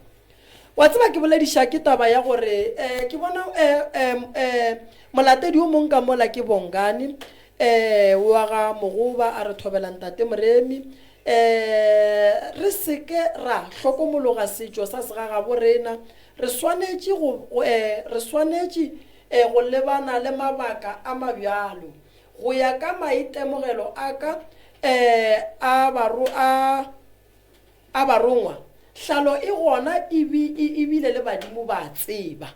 Wa tseba ke bolediša ke taba ya gore um ke bona um um molatedi o mong ka mola ke Bongani um wa ga Mogoba a re thobela Ntate Moremi um re se ke ra hlokomologa setšo sa segagabo rena re swanetše go um re swanetše um go lebana le mabaka a mabjalo go ya ka maitemogelo a ka um a baro a A barongwa, hlalo e gona e bi, e, ebile le badimo ba a tseba.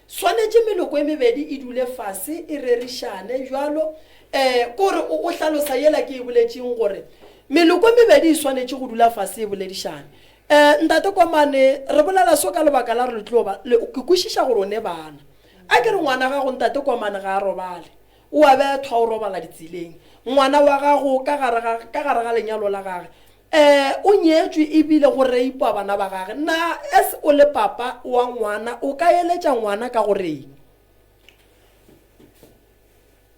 Swanetše meloko e mebedi e dule fase e rerišane bjalo. Eh, kore o, o hlalosa yela ke e boletšeng gore meloko e mebedi e swanetše go dula fase e boledišane. Eh, Ntate Komane, re bolela so ka lebaka la gore le tlo ba, le, ke kwešiša gore o ne bana. A ke re ngwana gago Ntate Komane ga a robale. O a bethwa, o robala ditseleng. Ngwana wa gago ka gare ga, ka gare ga lenyalo la gage, eh, o nyetšwe ebile go reipwa bana ba gage. Na as o le papa wa ngwana, o ka eletša ngwana ka go reng?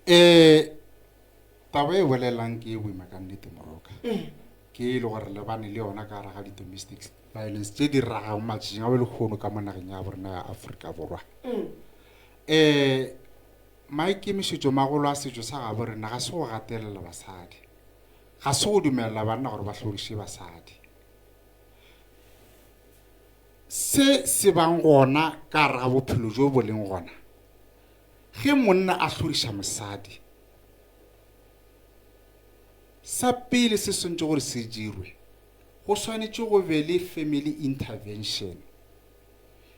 Eh, taba e bolelang ke e boima ka nnete moroka. Ke e le gore re lebane le yona ka gare ga di-domestic violence tše di ragang matšatšing a lehono ka mo nageng ya borena ya Afrika Borwa. Eh, Maikemišetšomagolo a setšo sa gabo rena ga se go gatelela basadi, ga se go dumelela banna gore ba hloriše basadi. Se se bang gona ka gare ga bophelo bjo bo leng gona, ge monna a hloriša mosadi, sa pele se swanetše gore se dirwe, go swanetše go be le family intervention.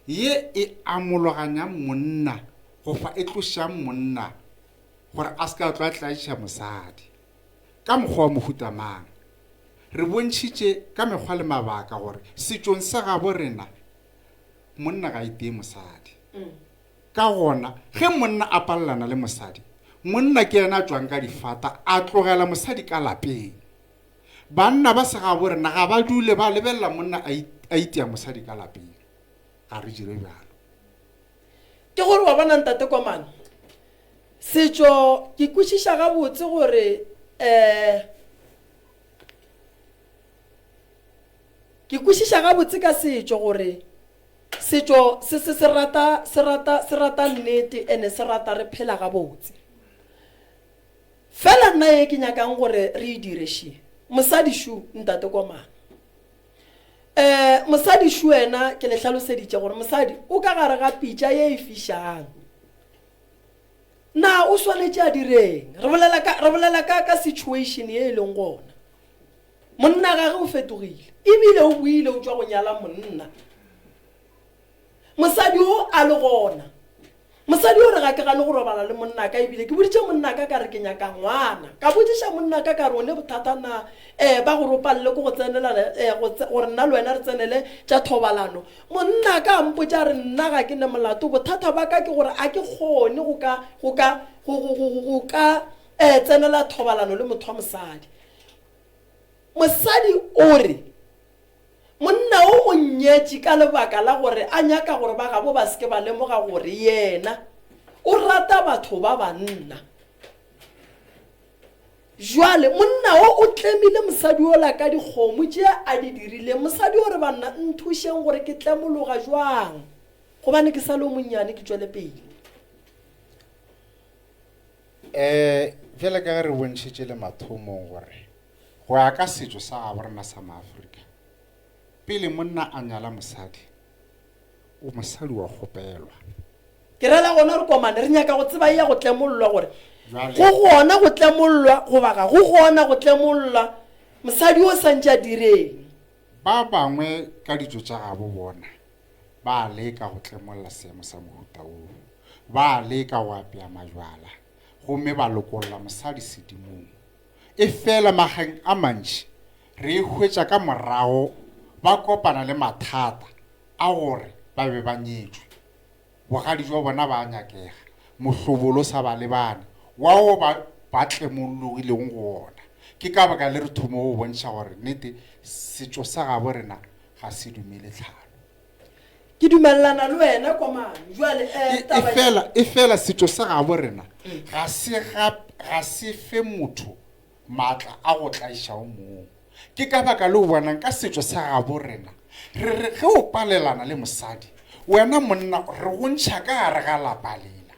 Ye e amologanyang monna gofa e tlošang monna gore a se ka tlo a tlaiša mosadi. Ka mokgwa wa mohuta mang? Re bontšhitše ka mekgwa le mabaka gore setšong sa gabo rena monna ga itee mosadi. Ka gona ge monna a palelana le mosadi, monna ke yena a tšwang ka difata a tlogela mosadi ka lapeng. Banna ba segabo rena ga ba dule ba lebelela monna a itia mosadi ka lapeng. Ga re dire bjalo. Ke gore wa bona Ntate Komane, setšo ke kwešiša gabotse gore um ke kwešiša gabotse ka setšo gore setšo se se se rata se rata se rata nnete ene se rata re phela gabotse. Fela nna ye ke nyakang gore re e dire še, mosadi šo, Ntate Komana. Eh, mosadi šo wena, ke le hlaloseditše gore mosadi o ka gare ga pitša ye e fišang. Na o swanetše a direng? Re bolela ka, re bolela ka, ka situation ye e leng gona. Monna gage o fetogile, ebile o boile o tšwa go nyala monna. Mosadi o a le gona. Mosadi o re, Ga ke gane go robala le monnaka, ebile ke boditše monnaka ka re ke nyaka ngwana. Ka botšiša monnaka ka re, O ne bothata na eh, ba go ropalele ke go tsenelana eh, go, gore nna le wena re tsenele tša thobalano? Monnaka a mpotša a re, Nna ga ke ne molato, bothata ba ka ke gore a ke kgone go ka, go ka, go, go, go, go, go ka eh, tsenela thobalano le motho wa mosadi. Mosadi o re, Monna wo o nnyetše ka lebaka la gore a nyaka gore ba gabo ba se ke ba lemoga gore yena o rata batho ba banna. Jwale monna wo o tlemile mosadi wola ka dikgomo tše a di dirileng. Mosadi o re, Banna, nthušeng gore ke tlemologa jwang, gobane ke sa le o monnyane, ke tšwele pele. Um bjale ka ge re bontšhitše le mathomong gore Go ya ka setšo sa gabo rena sa Maafrika, pele monna a nyala mosadi, o mosadi wa kgopelwa. Ke rela gona gore komane re nyaka go tseba ya go tlemollwa gore go gona go tlemollwa goba ga go gona go tlemollwa, mosadi o santše a direng? Ba bangwe ka ditšo tša gabo bona ba leka go tlemolla seemo sa mohuta woo. Ba leka go apea majwala gomme ba lokolla mosadi sedimong. Efela mageng a mantši re e hwetša ka morago ba kopana le mathata a gore ba be ba nyetšwe. Bogadi jwa bona ba a nyakega, mohlobolo o sa ba lebane, wa wo ba, ba tlemollogilego go wona. Ke ka baka le re thomo go bontšha gore nnete setšo sa gabo rena ga se dumele tlhalo. Ke dumelelana le wena, Komane. Jwale, eh, E, taba. efela, efela setšo sa gabo rena ga se ga, ga se fe motho maatla a go tlaiša o mongwe. Ke ka baka leo bonang ka setšo sa gabo rena re re ge o palelana le mosadi, wena monna re go ntšha ka gare ga lapa lela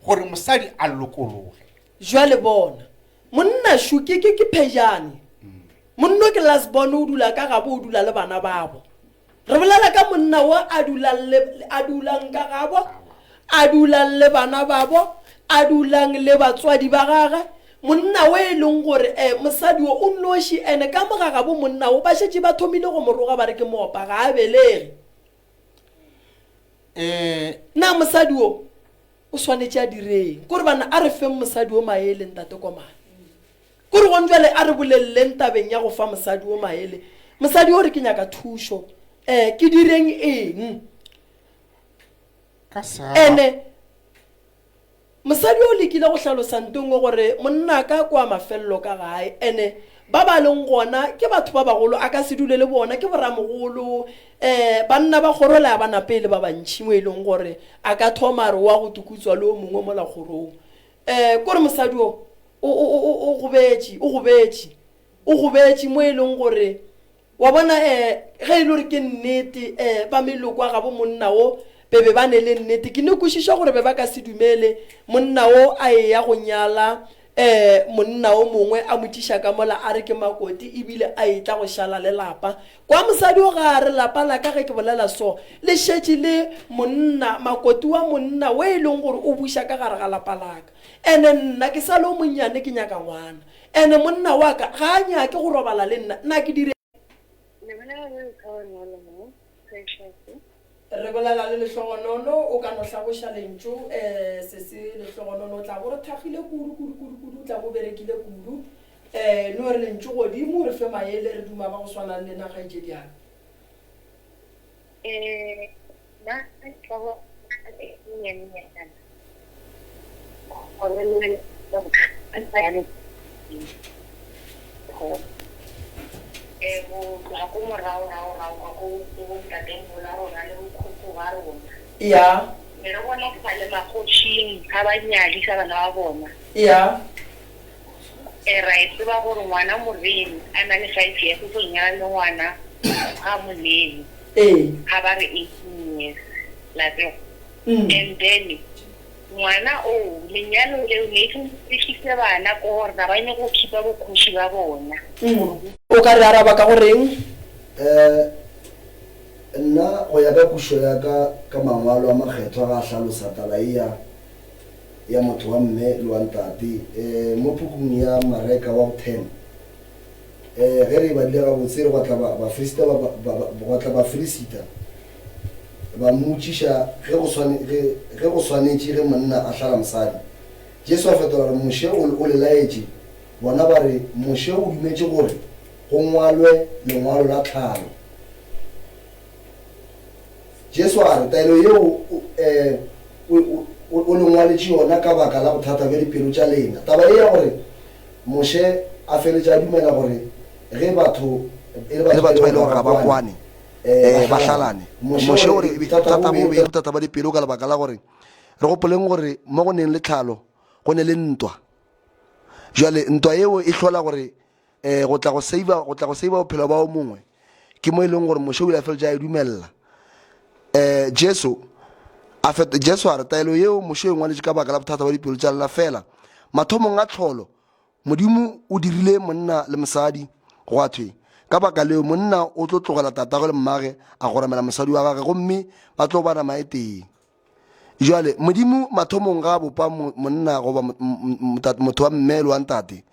gore mosadi a lokologe. Jwale bona, monna šo ke, ke, ke phejane. Monno ke last born o dula ka gabo o dula le bana babo. Re bolela ka monna wo a dulang le, a dulang ka gabo, a dulang le bana babo, a dulang le batswadi ba gage, monna wo e leng gore eh, mosadi wo o nnoši, ene ka mo ga gabo monna wo ba šetše ba thomile go mo roga ba re ke moopa, ga a belege. Eh. Na mosadi wo o swanetše a direng? Kore bana a re feng mosadi wo maele, Ntate Komane. Kore gone jwale a re boleleleng tabeng ya go fa mosadi wo maele. Mosadi o re ke nyaka thušo. Eh, ke direng eng? Ka sa. Ene mosadi o lekile go hlalosa ntong gore monna ka kwa mafelelo ka gae ene ba ba leng gona ke batho ba bagolo a ka se dule le bona ke boramogolo um banna ba kgoro le a ba napele ba bantšhi mo e leng gore a ka thoma re wa go tukutswa le o mongwe mola kgorong um kore mosadi o O, o, o, o gobetše, o gobetše, o gobetše mo e leng gore, wa bona, eh, ge e le gore ke nnete, eh, ba meloko a gabo monna wo be be ba ne le nnete. Ke no kwešiša gore be ba ka se dumele monna wo a eya go nyala, eh, monna o mongwe a mo tšiša ka mola a re ke makoti ebile a etla go šala le lapa. Kwa mosadi o ga a re lapa la ka ge ke bolela so, le šetše le monna, makoti wa monna wo e leng gore o buša ka gare ga lapa la ka. Ene nna ke sa le o monnyane ke nyaka ngwana. Ene monna wa ka ga a nyake go robala le nna, na ke dire. Le bolela le Lehlogonono mo, Precious. Re bolela le Lehlogonono, o ka no hlaboša lentšu, eh, sesi Lehlogonono, o tla bo re thakgile kudu, kudu, kudu, kudu, o tla bo berekile kudu. Eh, no re lentšu godimo, re fe maele, re duma ba go swana le lena, kgaetšedi ya ka. Eh, nna ke tla go e nnyane-nyana. Gore le Eh, go tloga ko morago rago rago ka ko ko bontatemogolo a rona le bokhokho ba rona. Ya. Ne re bona go ba le magošing ga ba nyadisa bana ba bona. Ya. Eh, ra e tseba gore ngwana moremi a na le 5 years o tlo nyala le ngwana ga molemi. Ee. Ga ba re 18 years la tseba. And then ngwana o lenyalo leo ne e tlise bana ko gore ga ba nyake go keepa bokgoši ba bona. O ka re araba ka go reng? Eh, nna go ya ka kušo ya ka ka mangwalo a makgethwa ga a hlalosa taba ye ya ya motho wa mme le wa ntate. Eh, mo pukung ya Mareka wa bo 10, eh, ge re e badile gabotse re gwa tla ba, Bafilisita ba, ba, ba, gwa tla Bafilisita ba mmotšiša ge go swane, ge, ge go swanetše ge monna a hlala mosadi. Jesu a fetola a re, Moshe o, o le laetše. Bona ba re, Moshe o dumetše gore go ngwalwe lengwalo la tlhalo. Jesu a re, Taelo yeo o, eh, o, o, o le ngwaletše yona ka baka la bothata bja dipelo tša lena. Taba ye ya gore Moshe a feletše a dumela gore ge batho e le E le batho ba batho e ba e lego lego gore gore ga ga ba ba kwane, kwane, eh, um ba ba hlalane. hlalane. Moshe Moshe o o re re bothata bothata bo bo be be e le bothata ba dipelo ka lebaka la gore re gopoleng gore mo go neng le tlhalo go ne le ntwa. Jwale ntwa yeo e hlola gore um go tla go save-a go tla go save-a bophelo ba o mongwe. Ke mo e leng gore Moshe o ile a feletša a e dumelela. Um Jesu a fet Jesu a re taelo yeo Moshe o e ngwaletše ka baka la bothata ba dipelo tša lena fela. Mathomong a tlholo Modimo o dirile monna le mosadi, gwa thwe, Ka baka leo monna o tlo tlogela tatagwe le mmage a goramela mosadi wa gagwe gomme ba tlo ba nama e tee. Jwale, Modimo mathomong ga a bopa monna goba motho wa mme le wa ntate,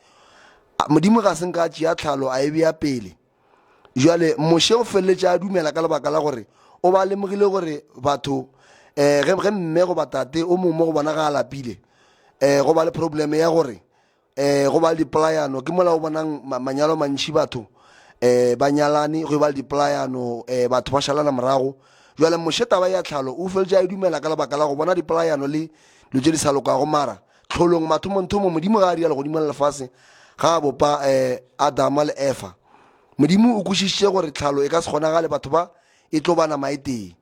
Modimo ga se nka a tšea tlhalo a e bea pele. Jwale Moshe o feleletše a dumela ka lebaka la gore o ba lemogile gore batho um ge, ge mme goba tate o mongwe mo go bona ga a lapile um go ba le probleme ya gore um go ba le dipolayano. Ke mola o bonang manyalo a mantši batho um ba nyalane go ba le dipolayano um batho ba šalana morago. Bjale Moshe taba ya tlhalo o feletše a e dumela ka lebaka la go bona dipolayano le dilo tše di sa lokago. Mara tlholong mathomongthomo Modimo ga a dira legodimo le lefase, ga a bopa um Adama le Efa, Modimo o kwešišitše gore tlhalo e ka se kgonagale, batho ba e tlo ba nama e tee.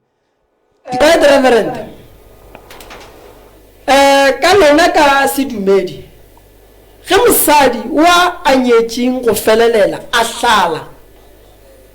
Right Reverend, eh, ka lena ka sedumedi, ge mosadi wa a nyetšeng go felelela a hlala,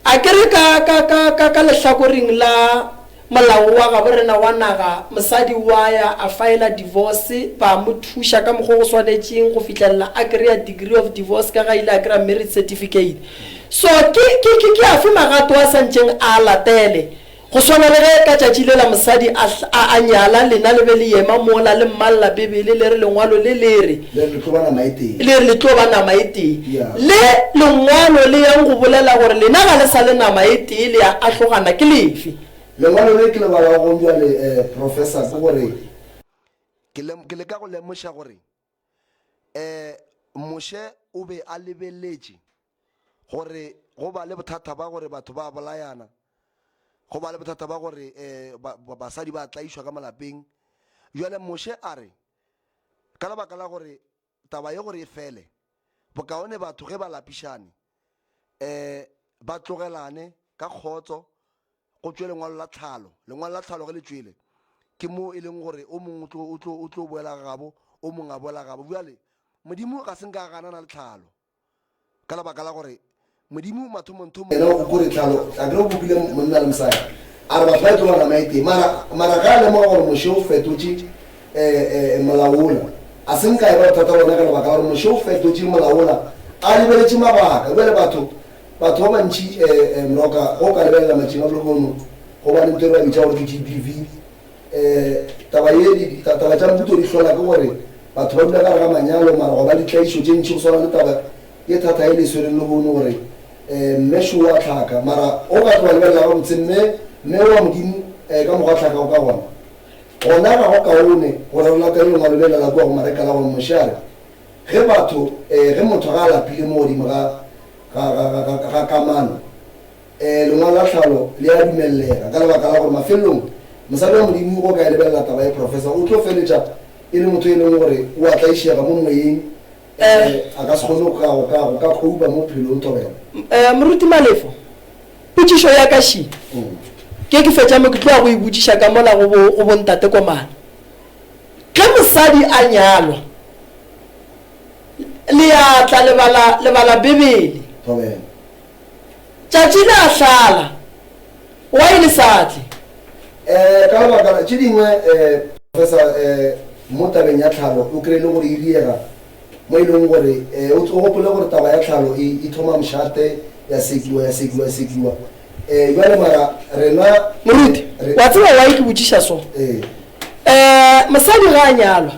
a ke re ka, ka, ka, ka, ka lehlakoreng la molao wa gabo rena wa naga, mosadi wa ya a faela divorce, ba mo thuša ka mokgwa o go swanetšeng go fihlelela a kry-a degree of divorce ka ga ile a kry-a marriage certificate. So ke, ke, ke, ke afe magato a sa ntšeng a a latele? Go swana le ge ka tšatši lela mosadi a, a, a nyala, lena le be le ema mola le mmalla Bibele, le re Lengwalo le le re, Le re le tlo ba nama e tee. Le re le tlo ba nama e tee. Yeah. Le Lengwalo le yang go bolela gore lena ga le sa le nama e tee, le a ahlogana, ke lefe? Lengwalo le ke le balago bjale, eh, Professor, ke gore ke, ke leka go lemoša gore, eh, Moshe o be a lebeletše gore go ba le bothata ba gore batho ba bolayana, go ba le bothata ba gore um basadi ba tlaišwa ka malapeng. Bjale Moshe a re, ka lebaka la gore taba ye gore e fele, bokaone batho ge ba lapišane um ba tlogelane ka kgotso, go tšwe lengwalo la tlhalo. Lengwalo la tlhalo ge le tšwele, ke mo e leng gore o mongwe o tlo, o tlo boela gabo, o mongwe a boela gabo. Bjale Modimo ga se nka a ganana le tlhalo. Ka lebaka la gore Modimo mathomongthomo. Yena o kore tlhalo, a kere o bopile monna le mosadi, a re batho ba e tlo ba nama e tee. Mara, mara ge a lemoga gore Moshe o fetotše e, e, molao wola, a se nka e ba bothata bona ka lebaka la gore Moshe o fetotše molao wola a lebeletše mabaka. Bjale batho, batho ba bantši, e, e, moroka, ge o ka lebelela matšatšing a lehono, go ba le ntho e re ba bitša gore ke GBV, Um taba ye, di, taba tša mputo di hlola ke gore batho ba dula ka gare ga manyalo mara gwa ba le ditlaišo tše ntši go swana le taba ye thata ye le e swereng lehono gore um mme šo o a hlaka mara o ka tlo wa lebelela gabotse mme mme wa Modimo um ka mokgwa a hlakago ka gona gona ga go kaone gore re latele lengwalo lela la kua go Mareka la gore Moshe a re ge batho um ge motho ga a lapile mo godimo ga ga ga ga ga kamano Ee, lengwalo la tlhalo le a dumellega ka lebaka la gore mafelelong mosadi wa Modimo o ka e lebelela taba ye, professor, o tlo feletša e le motho e leng gore o a tlaišega mo moyeng, ee, a ka se kgone go ka, go ka, go ka khoupa mo bophelong. Thobela. Ee, Moruti Malefo, potšišo ya ka še, ke ke fetša mo ke tloga go e botšiša ka mola go bo, go bontate Komana. Ge mosadi a nyalwa, le a tla le bala, le bala Bibele. Thobela. Tšatši le a hlala, why le sa tle? Eh, ka lebaka la tše dingwe, eh, Professor, eh, mo tabeng ya tlhalo o kry-e le gore e diega mo e leng gore, eh, o gopole gore taba ya tlhalo e, e thoma mošate, ya sekiwa, ya sekiwa, ya sekiwa. Eh, bjale mara rena. Moruti, Re. wa tseba why ke botšiša so? Ee. Eh, mosadi ga a nyalwa,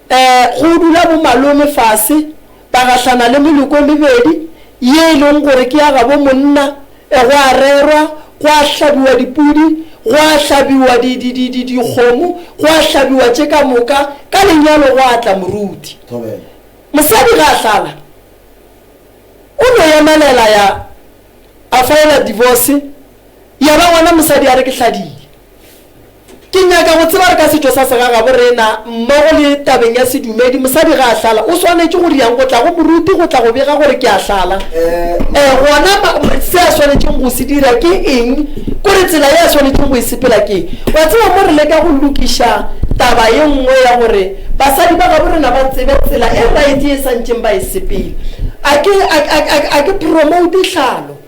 E, go dula bomalome fase, ba gahlana le meloko e mebedi ye e leng gore ke ya gabo monna, e, go a rerwa, go a hlabiwa dipudi, go a hlabiwa di, di, di, di, dikgomo, go a hlabiwa tše ka moka, ka lenyalo go a tla moruti. Thobela. Mosadi ge a hlala, o no emelela ya, a faela divorce, ya ba gona mosadi a re ke hladile. Ke nyaka go tseba re ka setšo sa segagabo rena mmogo le tabeng ya sedumedi, mosadi ge a hlala o swanetše go riang go tla go moruti go tla go bega gore ke a hlala? Ee, gona se a swanetšeng go se dira ke eng? Kore tsela ye a swanetšeng go e sepela ke eng? Wa tseba mo re leka go lokiša taba ye nngwe ya gore basadi ba gabo rena ba tsebe tsela e right ye sa ntšeng ba e sepela. A ke, a, a, a, a ke promote hlalo.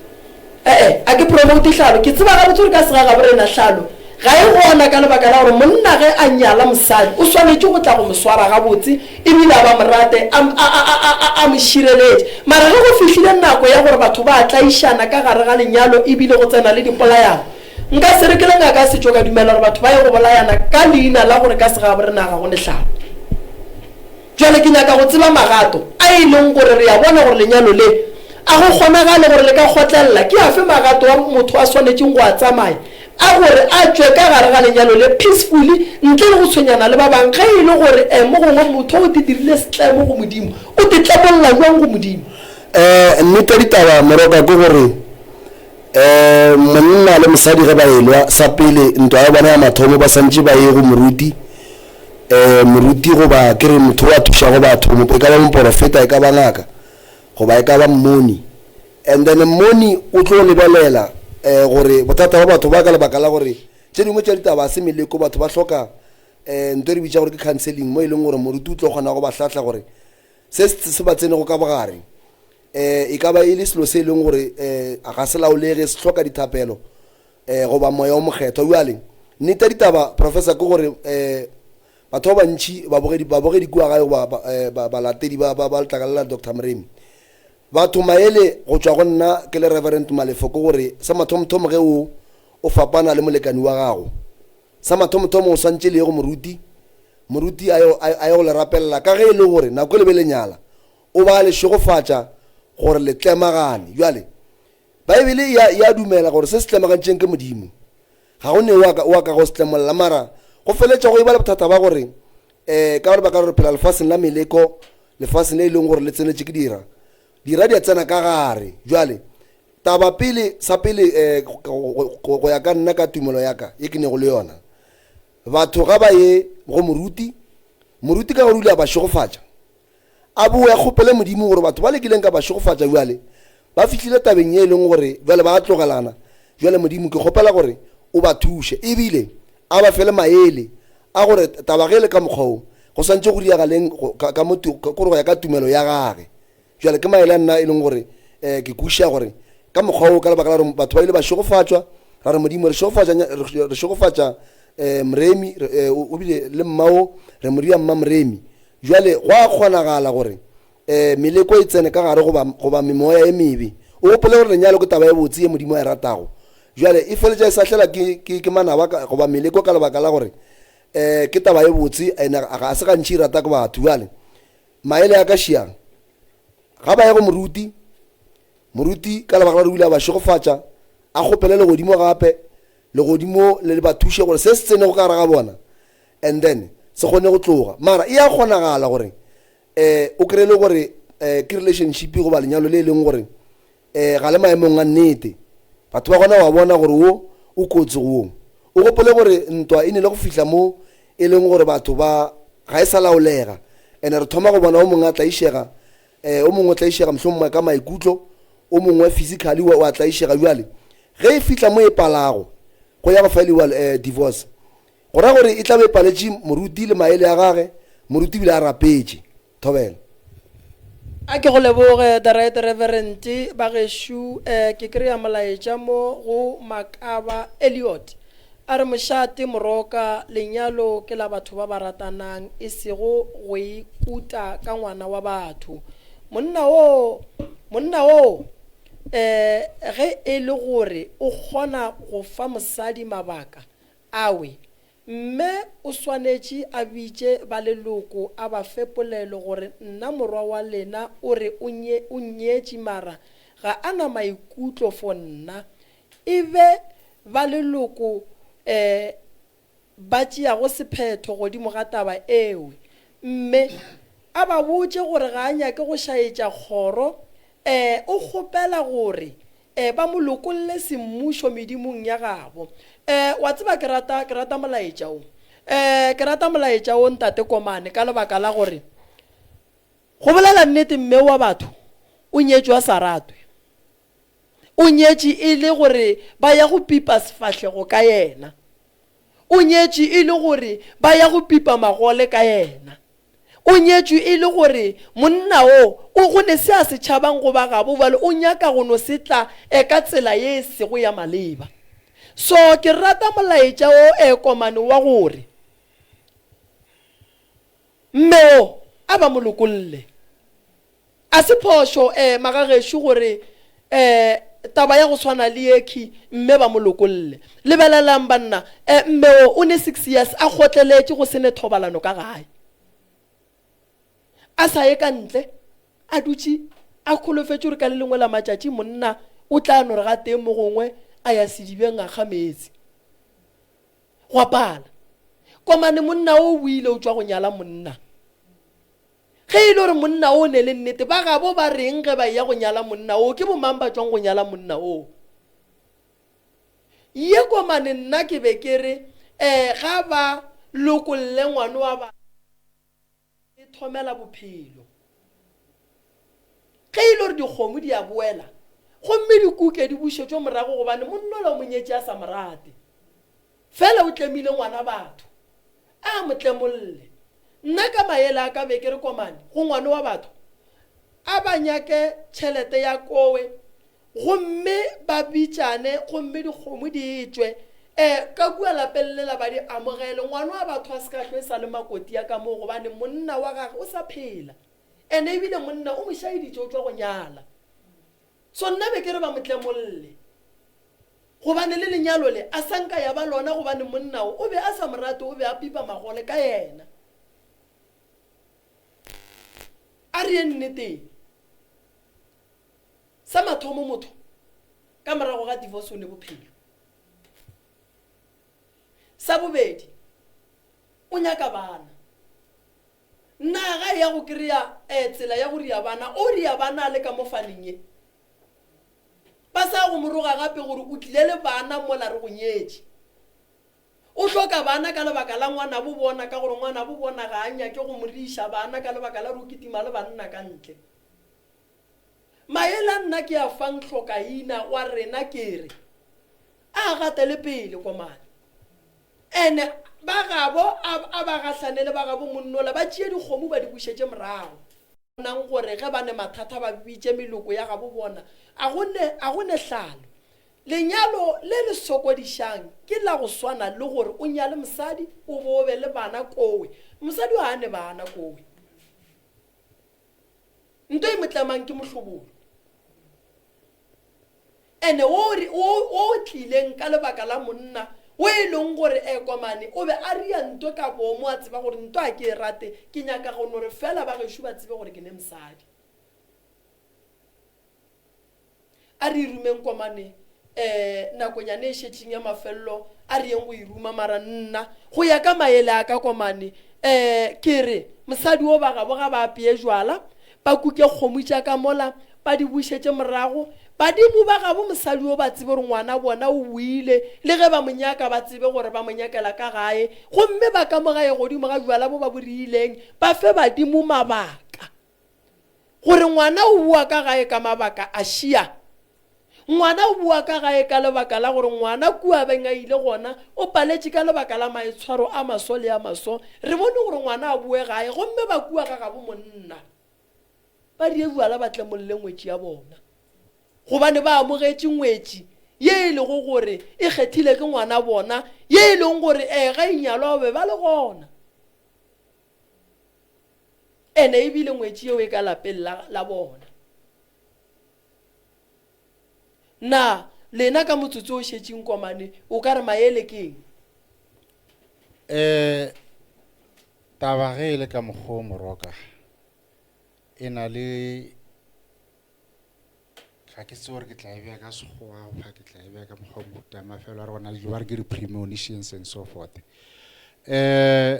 E-e, a ke promote hlalo. Ke tseba gabotse gore ka segagabo rena hlalo ga e gona ka lebaka la gore monna ge a nyala mosadi o swanetše go tla go mo swara gabotse ebile a ba mo rate, a, a, a, a, a, a mo šireletše. Mara ge go fihlile nako ya gore batho ba a tlaišana ka gare ga lenyalo ebile go tsena le dipolayano, nka se re ke le ngaka ya setšo ka dumela gore batho ba ye go bolayana ka leina la gore ka segagabo rena ga go ne hlalo. Bjale ke nyaka go tseba magato a e leng gore re a bona gore lenyalo le a go kgonagale gore le ka kgotlelela. Ke afe magato a motho a swanetšeng go a tsamaya a gore a tšwe ka gare ga lenyalo le peacefully ntle le go tshwenyana le ba bang ge e le gore eh mo gongwe motho o te dirile setlemo go Modimo? O te tlemolla bjang go Modimo? Eh, nnete ya ditaba Moroka ke gore. Um monna le mosadi ge ba elwa, sa pele ntwa ya bona ya mathomo ba santše ba ye go moruti, um moruti goba ke re motho o a thušago batho, e ka ba moporofeta, e ka ba ngaka, goba e ka ba mmoni. And then mmoni o tlo lebelela um gore bothata ba batho ba ka lebaka la gore tše dingwe tša ditaba ga se meleko, batho ba hloka um nto e re bitša gore ke counseling, mo e leng gore moruti o tlo kgona go ba hlahla gore se se ba tsenego ka bogare um e ka ba e le selo se e leng gore um ga se laolege, se hloka dithapelo um goba moya o mokgethwa. Bjale nnete ya ditaba professor ke gore um batho ba bantši babogedi babogedi kua gae goba ba, balatedi ba ba ba letlakala la Doctor Moremi, batho maele go tšwa go nna ke le Reverend Malefo ke gore sa mathomothomo ge o o fapana le molekani wa gago, sa mathomothomo o swantše le ye go moruti, moruti a ye a ye go le rapelela ka ge e le gore nako e le be le nyala O ba le šegofatša gore le tlemagane. Bjale, Beibele e a, e a dumela gore se se tlemagantšeng ke Modimo. Ga go ne o a ka, o a kago se tlemolla. Mara go feletša go eba le bothata ba gore, eh, ka lebaka la gore re phela lefaseng la meleko, lefaseng le e leng gore le tsenetše ke dira. Dira di a tsena ka gare. Bjale, taba pele, sa pele, eh, go, go, go, go ya ka nna ka tumelo ya ka ye ke nego le yona, batho ga ba ye go moruti, moruti ka gore o ile a ba šegofatša, A boe a kgopele Modimo gore batho ba le kileng ka ba šegofatša bjale ba fihlile tabeng ye e leng gore bjale ba a tlogelana. Bjale Modimo, ke kgopela gore o ba thuše. E bile a ba fe le maele a gore taba ge e le ka mokgwa wo, go swantše go diagaleng ka, ka mo, kore go ya ka tumelo ya gage. Bjale ke maele a nna e leng gore um ke kwešiša gore ka mokgwa wo, ka lebaka la gore batho ba ile ba šegofatšwa, ra re Modimo re šegofatša, re šegofatša um Moremi, o bile le mmao, re mo ria mma Moremi. Bjale go a kgonagala gore um meleko e tsene ka gare goba, goba memoya e mebe. O gopole gore lenyalo ke taba e botse ye Modimo a e ratago. Bjale e feletša e sahlela ke, ke, ke manaba ka, goba meleko ka lebaka la gore um ke taba e botse ene ga se gantši e rata ke batho. Bjale maele a ka šiang. Ga ba ye go moruti, moruti ka lebaka la gore o ile a ba šegofatša, a kgopele legodimo gape, legodimo le le ba thuše gore se se tsenego ka gare ga bona and then se kgone go tloga. Mara e a kgonagala gore um o kry-e le gore um ke relationship goba lenyalo le e leng gore um ga le maemong a nnete. Batho ba gona wa bona gore wo o kotsi go wo. O gopole gore ntwa e nile go fihla mo e leng gore batho ba ga e sa laolega and re thoma go bona o mongwe a tlaišega um o mongwe o tlaišega mohlomongwe ka maikutlo, o mongwe physically o a tlaišega. Bjale ge e fihla mo e palago go ya go failiwa um divorce, Go ra gore e tla be e paletše moruti le maele a gage, moruti ebile a rapetše. Thobela. A ke go leboge, The Right Reverend. Bagešo, eh, ke kry-a molaetša mo go Makaba Elliot. A re, Mošate Moroka, lenyalo ke la batho ba ba ratanang, e sego go ikuta ka ngwana wa batho. Monna wo, monna wo, eh, ge e le gore o kgona go fa mosadi mabaka, Awe. Mme o swanetše a bitše ba leloko a ba fe polelo gore nna morwa wa lena o re o nye, o nnyetše mara ga a na maikutlo for nna. E be ba leloko eh ba tšeago sephetho godimo ga taba ewe. Mme a ba botše gore ga a nyake go šaetša kgoro eh o kgopela gore E, ba mo lokolle semmušo medimong ya gabo. E, wa tseba ke rata, ke rata molaetša wo. E, ke rata molaetša wo, Ntate Komane, ka lebaka la gore, go bolela nnete, mme wa batho o nyetšwe a sa ratwe. O nyetše e le gore ba ya go pipa sefahlego ka yena. O nyetšwe e le gore ba ya go pipa magole ka yena. O nyetšwe e le gore monna wo o go ne se a se tšhabang go ba gabo bjale o nyaka go no se tla e ka tsela ye e sego ya maleba. So ke rata molaetša wo e komane wa gore mme wo a ba mo lokolle. A se phošo eh magagešo gore eh taba ya go swana le yekhi mme ba mo lokolle. Lebelelang banna eh mme wo o ne six years a kgotleletše go se ne thobalano ka gae. A sa ye ka ntle a dutše a kholofetše gore ka le lengwe la matšatši monna o tla no re gatee mo gongwe a ya sedibeng a kga meetse. Gwa pala. Komane monna wo o boile o tšwa go nyala monna. Ge e le gore monna o ne le nnete, ba gabo ba reng ge ba eya go nyala monna oo? Ke bomang ba tšwang go nyala monna oo? Ye komane nna ke be ke re um ga ba lokolle ngwano wa ba e thomela bophelo. Ge e le gore dikgomo di a boela gomme dikuke di bušetšwe morago gobane monnola o mo nyetše a sa mo rate, fela o tlemile ngwana batho, a mo tlemolle. Nna ka maele a ka be ke re komane go ngwano wa batho a ba nyake tšhelete ya kowe Gomme ba bitšane, gomme dikgomo di tšwe, e, ka kua lapeng lela ba di amogele. Ngwana wa batho a se ka hlwe e sa le makoti ya ka moo, gobane monna wa gage o sa phela. Ene ebile monna o mo šaeditše o tšwa go nyala. So nna be ke re ba mo tlemolle. Gobane le lenyalo le a sa nka ya ba lona gobane monna o o be a sa mo rate, o be a pipa magole ka yena. A re yeng nneteng. Sa mathomo motho ka morago ga divorce o ne bophelo. Sa bobedi o nyaka bana. Na ga e ya go kry-a eh, tsela ya go ria bana, o ria bana a le ka mo faneng ye. Ba sa go moroga gape gore o tlile le bana mola re go nyetše. O hloka bana ka lebaka la ngwanabo bona ka gore ngwanabo bona ga a nyake go mo riša bana ka lebaka la gore o kitima le banna ka ntle. Maele a nna ke a fang hlokaina wa rena ke re, A gatele pele komane. Ene ba gabo a, a ba gahlane le ba gabo monnola ba tšee dikgomo ba di bušetše morago. Bonang gore ge ba ne mathata ba bitše meloko ya gabo bona, a go ne, a go ne hlalo. Lenyalo le le sokodišang ke la go swana le gore o nyale mosadi o bo o be le bana kowe. Mosadi o ga a ne bana kowe. Nto e mo tlemang ke mohlobolo. Ene wo wo o tlileng ka lebaka la monna wo e leng gore e komane o be a ria nto ka boomo a tseba gore nto a ke e rate ke nyaka go no re fela ba gešo ba tsebe gore ke ne mosadi. A re e rumeng komane um nakonyana e šetšeng ya mafelelo a re yeng go e ruma mara nna go ya ka maele a ka komane um ke re mosadi o ba gabo ga ba apeye jwala ba kuke kgomo tša ka mola ba di bušetše morago badimo ba gabo mosadi o ba tsebe gore ngwana bona o boile le ge ba mo nyaka ba tsebe gore ba mo nyakela ka gae gomme ba ka mo gae godimo ga jwala bo ba bo riileng ba fe badimo mabaka Gore ngwana o boa ka gae ka mabaka a šia. Ngwana o boa ka gae ka lebaka la gore ngwana kua beng a ile gona o paletše ka lebaka la maitshwaro a maso le a maso. Re bone gore ngwana a boe gae gomme ba kua ga gabo monna ba die bjala ba tlemolle ngwetši ya bona gobane ba amogetše ngwetši ye e lego gore e kgethile ke ngwana bona ye e leng gore ee ga e nyalwa ba be ba le gona. Ene e bile ngwetši yeo e ka lapeng la, la bona. Na lena ka motsotso o šetšeng komane o ka re maele ke eng? Um taba ge e le ka mokgwa o moroka e na le ga ke tsebe gore ke tla e bea ka sekgowa goba ke tla e bea ka mokgwa o mohuta mafelo a re gona le dilo ba re ke di-premonitions and so forth um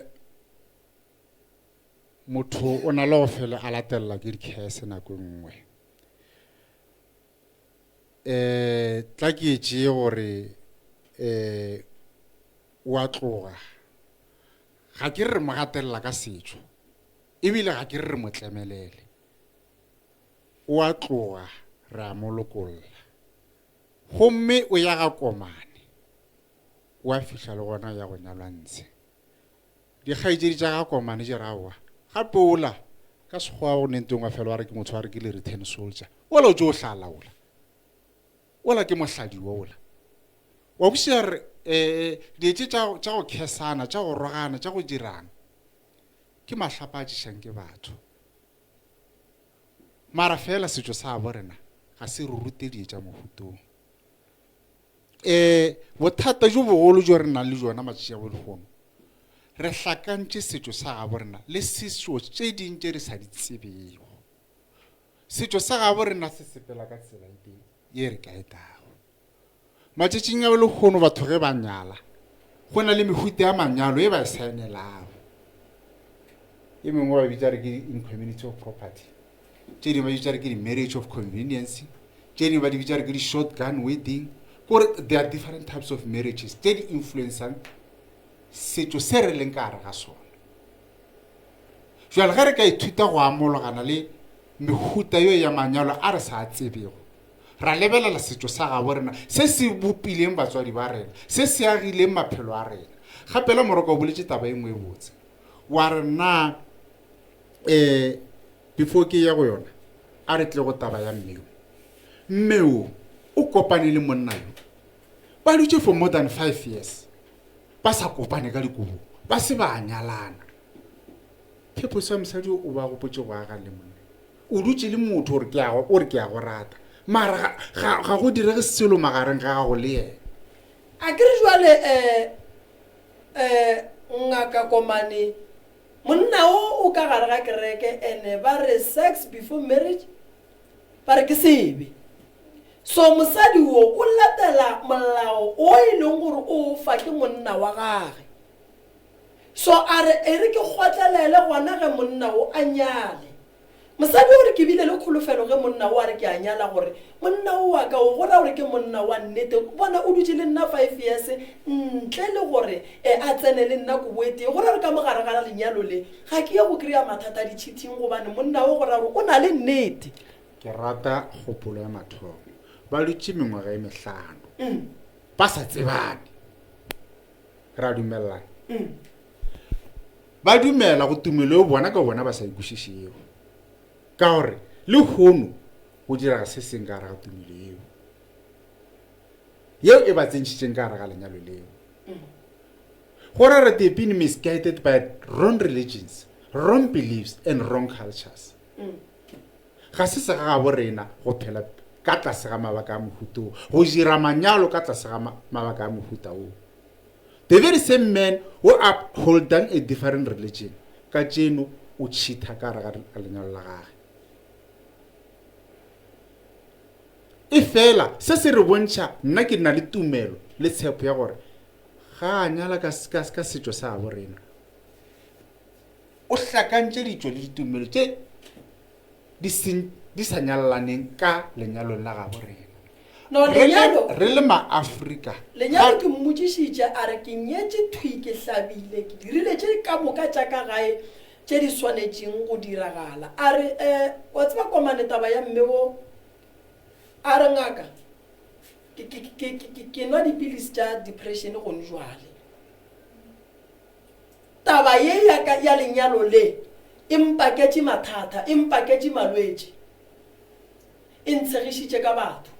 Motho o na le go fele a latelela ke dikhese nako e nngwe. Um tla ke e tšee gore um o a tloga. Ga ke re re mo gatelela ka setšo, ebile ga ke re re mo tlemelele. O a tloga, re a mo lokolla. Gomme o ya ga Komane, o a fihla le gona o ya go nyalwa ntshe. Dikgaetšedi tša ga Komane di re aowa, gape ola, ka Sekgowa go ne ntong wa fela wa re ke motho wa re ke le return soldier. Ola o tšo o hlala ola. Ola ke mohladiwa ola. Wa kwešiša re eh dilo tše tša tša go khesana, tša go rogana, tša go dirang ke mahlapa a tšišang ke batho. Mara fela setšo sa bo rena ga se re rute dilo tša mohutong. Um bothata bjo bogolo bjo re nang le bjona matšatši a bolehono, re hlakantše setšo sa gabo rena le setšo tše ding tše re sa di tsebego. Setšo sa gabo rena se sepela ka tsela e tee ye re ka e tago. Matšatšing a lehono batho ge ba nyala, go na le mehuta ya manyalo e ba e saenelago. E mengwe ba bitša re ke in community of property, tše dingwe ba bitša re ke di-marriage of convenience, tše dingwe ba di bitša re ke di-shotgun wedding. Kore there are different types of marriages tše di influencang setšo se re leng ka gare ga sona. Jwale ge re ka ithuta go amologana le mehuta yo ya manyalo a re sa a tsebego, ra lebelela setšo sa gabo rena se se bopileng batswadi ba rena, se se agileng maphelo a rena. Gape la Moroka o boletše taba e nngwe e botse, wa re na um before ke ya go yona, a re tle go taba ya mme yo. Mme yo o kopane le monna yo, ba dutše for more than five years ba sa kopane ka dikobong, ba se ba nyalana. Purpose ya mosadi o ba gopotše go aga le monna. O dutše le motho o re ke a go, o re ke a go rata, mara ga, ga, ga go direge selo magareng ga gago le yena. A ke re jwale, eh, eh, Ngaka Komane, monna o o ka gare ga kereke ene ba re sex before marriage ba re ke sebe. So mosadi wo o latela molao o e leng gore o o fa ke monna wa gage. So a re, E re ke kgotlelele gona ge monna wo a nyale. Mosadi o re, Ke bile le kholofelo ge monna wo a re ke a nyala gore monna wo wa ka o go ra gore ke monna wa nnete. Bona o dutše le nna five years ntle le gore e a tsene le nna kobo e tee. Go ra gore ka mo gare ga lenyalo le ga ke ye go kry-a mathata a di-cheating gobane monna wo go ra gore o na le nnete. Ke rata kgopolo ya mathomo. Ba dutše mengwaga e mehlano ba sa tsebane. Re a dumelelana. Ba dumela go tumelo eo bona ka bona ba sa e kwešišego. Ka gore lehono go direga se seng ka gare ga tumelo eo, yeo e ba tsentšhitšeng ka gare ga lenyalo leo. Go ra re they've been misguided by wrong religions, wrong beliefs and wrong cultures. Ga se segagabo rena go phela ka tlase ga mabaka a mohuta wo, go dira manyalo ka tlase ga mabaka a mohuta wo. The very same man who upholdang a different religion, kajeno o cheater ka gare ga lenyalo la gage. Efela se se re bontšha, nna ke na le tumelo le tshepo ya gore ga a nyala ka, ka, ka setšo sa gabo rena, o hlakantše ditšo le ditumelo tše di seng di sa nyalelaneng ka lenyalong la gabo rena. No, Re le, lenyalo. re le Maafrika, Lenyalo ga, ke mmotšišitše a re ke nyetše thwi ke hlabile ke dirile tše ka moka tša ka gae tše di swanetšeng go diragala. A re, Eh, wa tseba Komane taba ya mme wo? A re, Ngaka, ke, ke, ke, ke, ke, ke nwa dipilisi tša depression gone jwale. Taba ye ya ka ya lenyalo le e mpaketše mathata, e mpaketše malwetši, e ntshegišitše ka batho.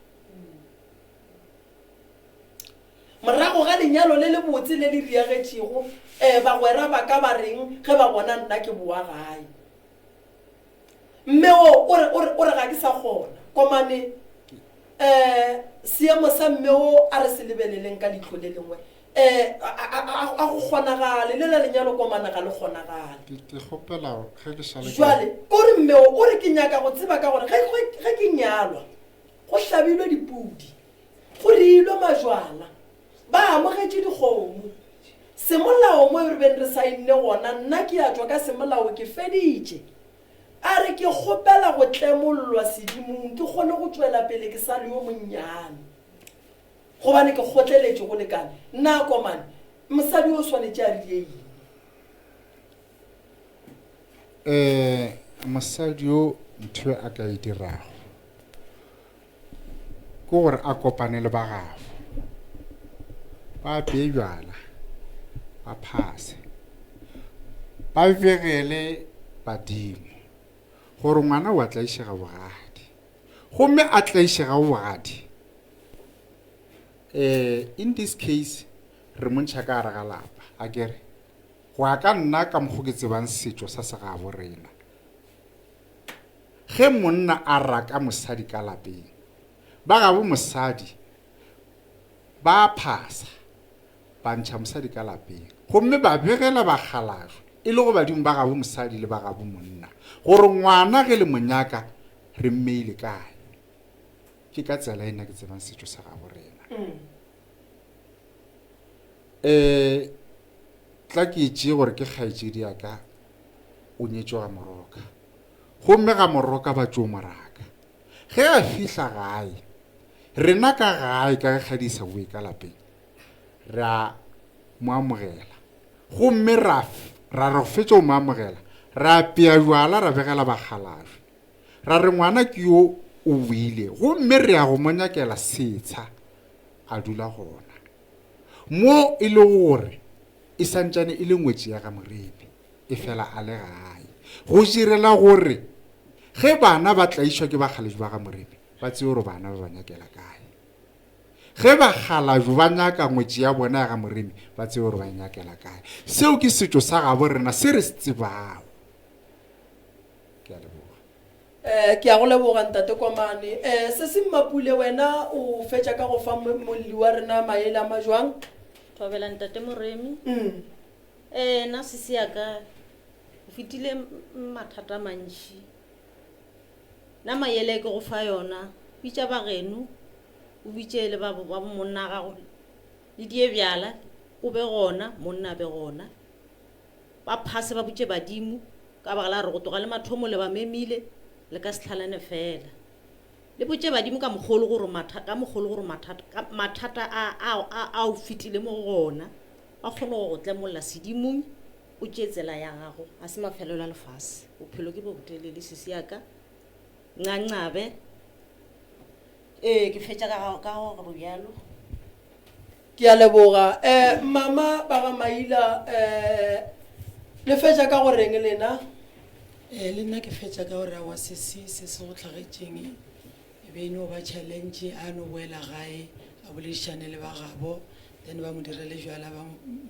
Morago ga lenyalo le lebotse le le riagetšego, eh, bagwera ba ka ba reng ge ba bona nna ke boa gae? Mme wo o re, o re, o re ga ke sa kgona. Komane, eh, seemo sa mme wo a re se lebeleleng ka leihlo le lengwe. Eh, a, a, a, a go kgonagale, lela lenyalo komana ga le kgonagale. Ke, ke kgopela ge ke šale ke. Jwale, o re mme wo o re ke nyaka go tseba ka gore ge, ge, ge ke nyalwa, go hlabilwe dipudi, go reilwe majwala, ba amogetše dikgomo. Semolao mo re beng re saenne gona, nna ke a tšwa ka semolao ke feditše. A re ke kgopela go tlemollwa sedimong ke kgone go tšwela pele ke sa le yo monnyane. Gobane ke kgotleletše go lekane. Nna Komane, mosadi yo o swanetše a rile eng? Eh, mosadi yo ntho a ka e dirago ke gore a kopane le ba gabo, ba apee bjala, ba phase, ba begele badimo gore ngwana o a tlaišega bogadi, gomme a tlaišega bogadi. Eh, in this case re mo ntšha ka gare ga lapa, a kere go ya ka nna ka mokgo ke tsebang setšo sa segabo rena. Ge monna a raka mosadi ka lapeng, ba gabo mosadi ba a phasa, ba ntšha mosadi ka lapeng gomme ba begela bakgalajwe, e lego badimo ba gabo mosadi le ba gabo monna, gore ngwana ge le mo nyaka re mmeile kae. Ke ka tsela e nna ke tsebang setšo sa gabo rena. Um tla ke tšee gore ke kgaetšedi ya ka o nyetšwe ga Moroka. Gomme ga Moroka ba tšo mo raka. Ge a fihla gae, Rena ka gae ka ge kgadi e sa boe ka lapeng, re a mo amogela. Gomme ra, ra re go fetša go mo amogela, ra apea bjala ra begela bakgalabje. Ra re ngwana ke yo o boile, gomme re ya go mo nyakela setsha a dula gona. Mo e lego gore e santšane e le ngwetši ya ga Moremi, efela a le gae. Go direla gore ge bana ba tlaišwa ke bakgalabje ba ga Moremi, ba tsebe gore bana ba ba nyakela kae. Ge bakgalabje ba nyaka ngwetši ya bona ya ga Moremi, ba tsebe gore ba e nyakela kae. Seo ke setšo sa gabo rena se re se tsebago. Ke a leboga. Eh, ke a go leboga Ntate Komane. Eh, Sesi Mmapule wena o fetša ka go fa molli wa rena maele a majwang? Thobela Ntate Moremi. Mm. Eh, nna sesi ya ka o fetile mathata a mantši. Nna maele ke go fa yona, bitša bageno, o bitše le ba ba monna gago, le die bjala, o be gona, monna a be gona. Ba phase ba botše badimo, ka baka la gore go tloga le mathomo le ba memile, le ka se hlalane fela. Le botše badimo ka mokgolo gore matha, ka mokgolo gore mathata, ka, mathata a, a, a, a o fetile mo go ona, ba kgone go go tlemolla sedimong, o tšee tsela ya gago. Ga se mafelelo a lefase. Bophelo ke bo botelele, sesi ya ka. Ncancabe. Ee, ke fetša ka, ka go re bjalo. Ke a leboga. Eh, mama ba ga Maila, eh, le fetša ka go reng lena? Eh, le nna ke fetša ka gore aowa sesi se se go hlagetšeng e be e no ba challenge, a no boela gae a boledišane le ba gabo, then ba mo direle jwala, ba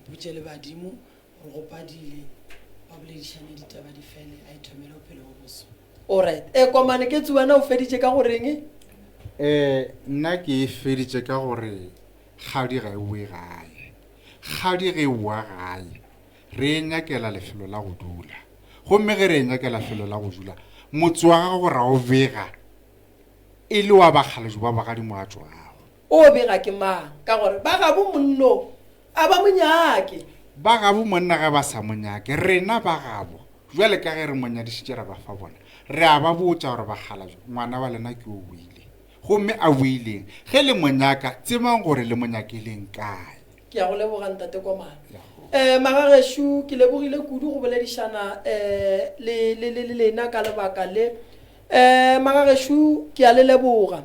botše le badimo gore go padile, ba boledišane ditaba di fele, a ithomele bophelo bo boso. Alright. Eh, Komane Ketsu wena o feditše ka go reng? Eh, nna ke e feditše ka gore kgadi ga e boe gae. Kgadi ge e boa gae, re e nyakela lefelo la go dula. Gomme ge re e nyakela lefelo la go dula, motse wa gago ra o bega e le wa bakgalajwe ba bogadi mo a tšwago. O bega ke mang? Ka gore ba gabo monno a ba mo nyake. Ba gabo monna ge ba sa mo nyake, rena ba gabo, bjale ka ge re mo nyadišitše ra ba fa bona, re a ba botša gore bakgalajwe, ngwana wa lena ke o boile. Gomme a boileng? Ge le mo nyaka, tsebang gore le mo nyakeleng kae. Ke a go leboga, Ntate Komane. Um Magagešo, ke lebogile kudu go boledišana um le, le, le, le lena ka lebaka le. Um Magagešo, ke a le leboga.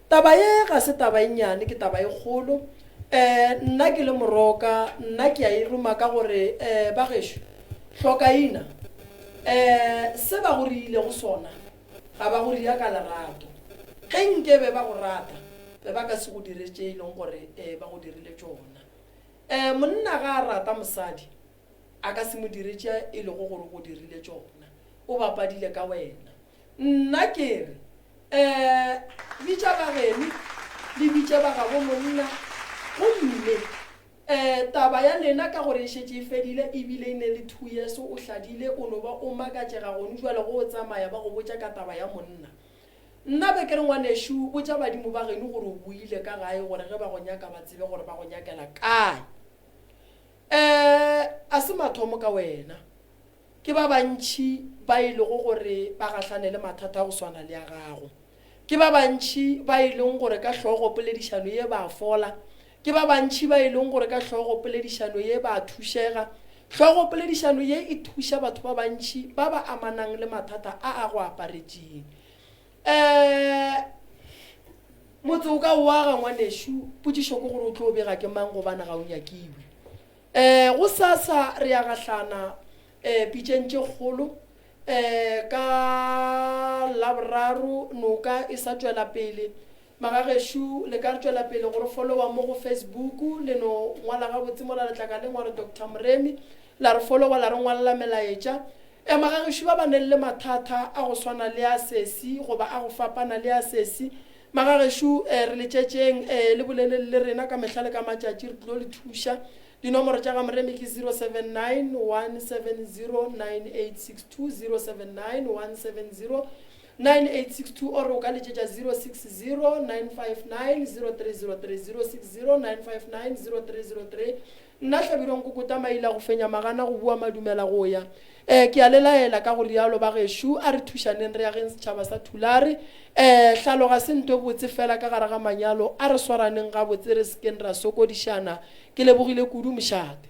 Taba ye ga se taba e nnyane, ke taba e kgolo. Um Nna ke le Moroka, nna ke a e ruma ka gore, um bagešo, hlokaina, um se ba go riilego sona, ga ba go ria ka lerato. Ge nke be ba go rata, be ba ka se go dire tše e leng gore ba go dirile tšona. Monna ga a rata mosadi, a ka se mo dire tše e lego gore o go dirile tšona. O bapadile ka wena. Nna ke re, bitša ba geno, le bitše ba gabo monna, gomme Eh, taba ya lena ka gore e šetše e fedile ebile e ne le two years o hladile o no ba o makatšega gonu jwale go o tsamaya ba go botša ka taba ya monna. Nna be ke re ngwanešu botša badimo ba geno gore o boile ka gae gore ge ba go nyaka ba tsebe gore ba go nyakela kae. Eh, a se mathomo ka wena. Ke ba bantši ba e lego gore ba gahlane le mathata a go swana le a gago. Ke ba bantši ba e leng gore ka hlogo poledišano ye ba a fola. Ke ba bantši ba e leng gore ka hlogo poledišano ye ba a thušega. Hlogo poledišano ye e thuša batho ba bantši ba ba amanang le mathata a a go aparetšeng. Um motse o ka o aga ngwanešu, potšišo ke gore o tlo bega ke mang gobane ga o nyakiwe. Um gosasa re ya gahlana um pitšeng tše kgolo um ka Laboraro noka e sa tšwela pele. Magagešo le ka re tšwela pele go re followa mo go Facebook, le no ngwala gabotse mola letlakaleng wa re Doctor Moremi, la re followa la re ngwalela melaetša. E Magagešo ba ba neng le mathata a go swana le a sesi goba a go fapana le a sesi, Magagešo re le tšetšeng le boleleng le rena ka mehla le ka matšatši, re tlilo le thuša. Dinomoro tša ga Moremi ke 079 170 9862, 079 170 9862 or o ka letšetša 060 959 0303, 060 959 0303. Nna Hlabirwa Nkokota Maila go fenya magana go bua madumela go ya. Eh, ke a le laela ka go rialo ba gešo, a re thušaneng re ageng setšhaba sa Thulare. Eh, hlalo ga se nto e botse fela ka gare ga manyalo, a re swaraneng gabotse re se keng ra sokodišana. Ke lebogile kudu mošate.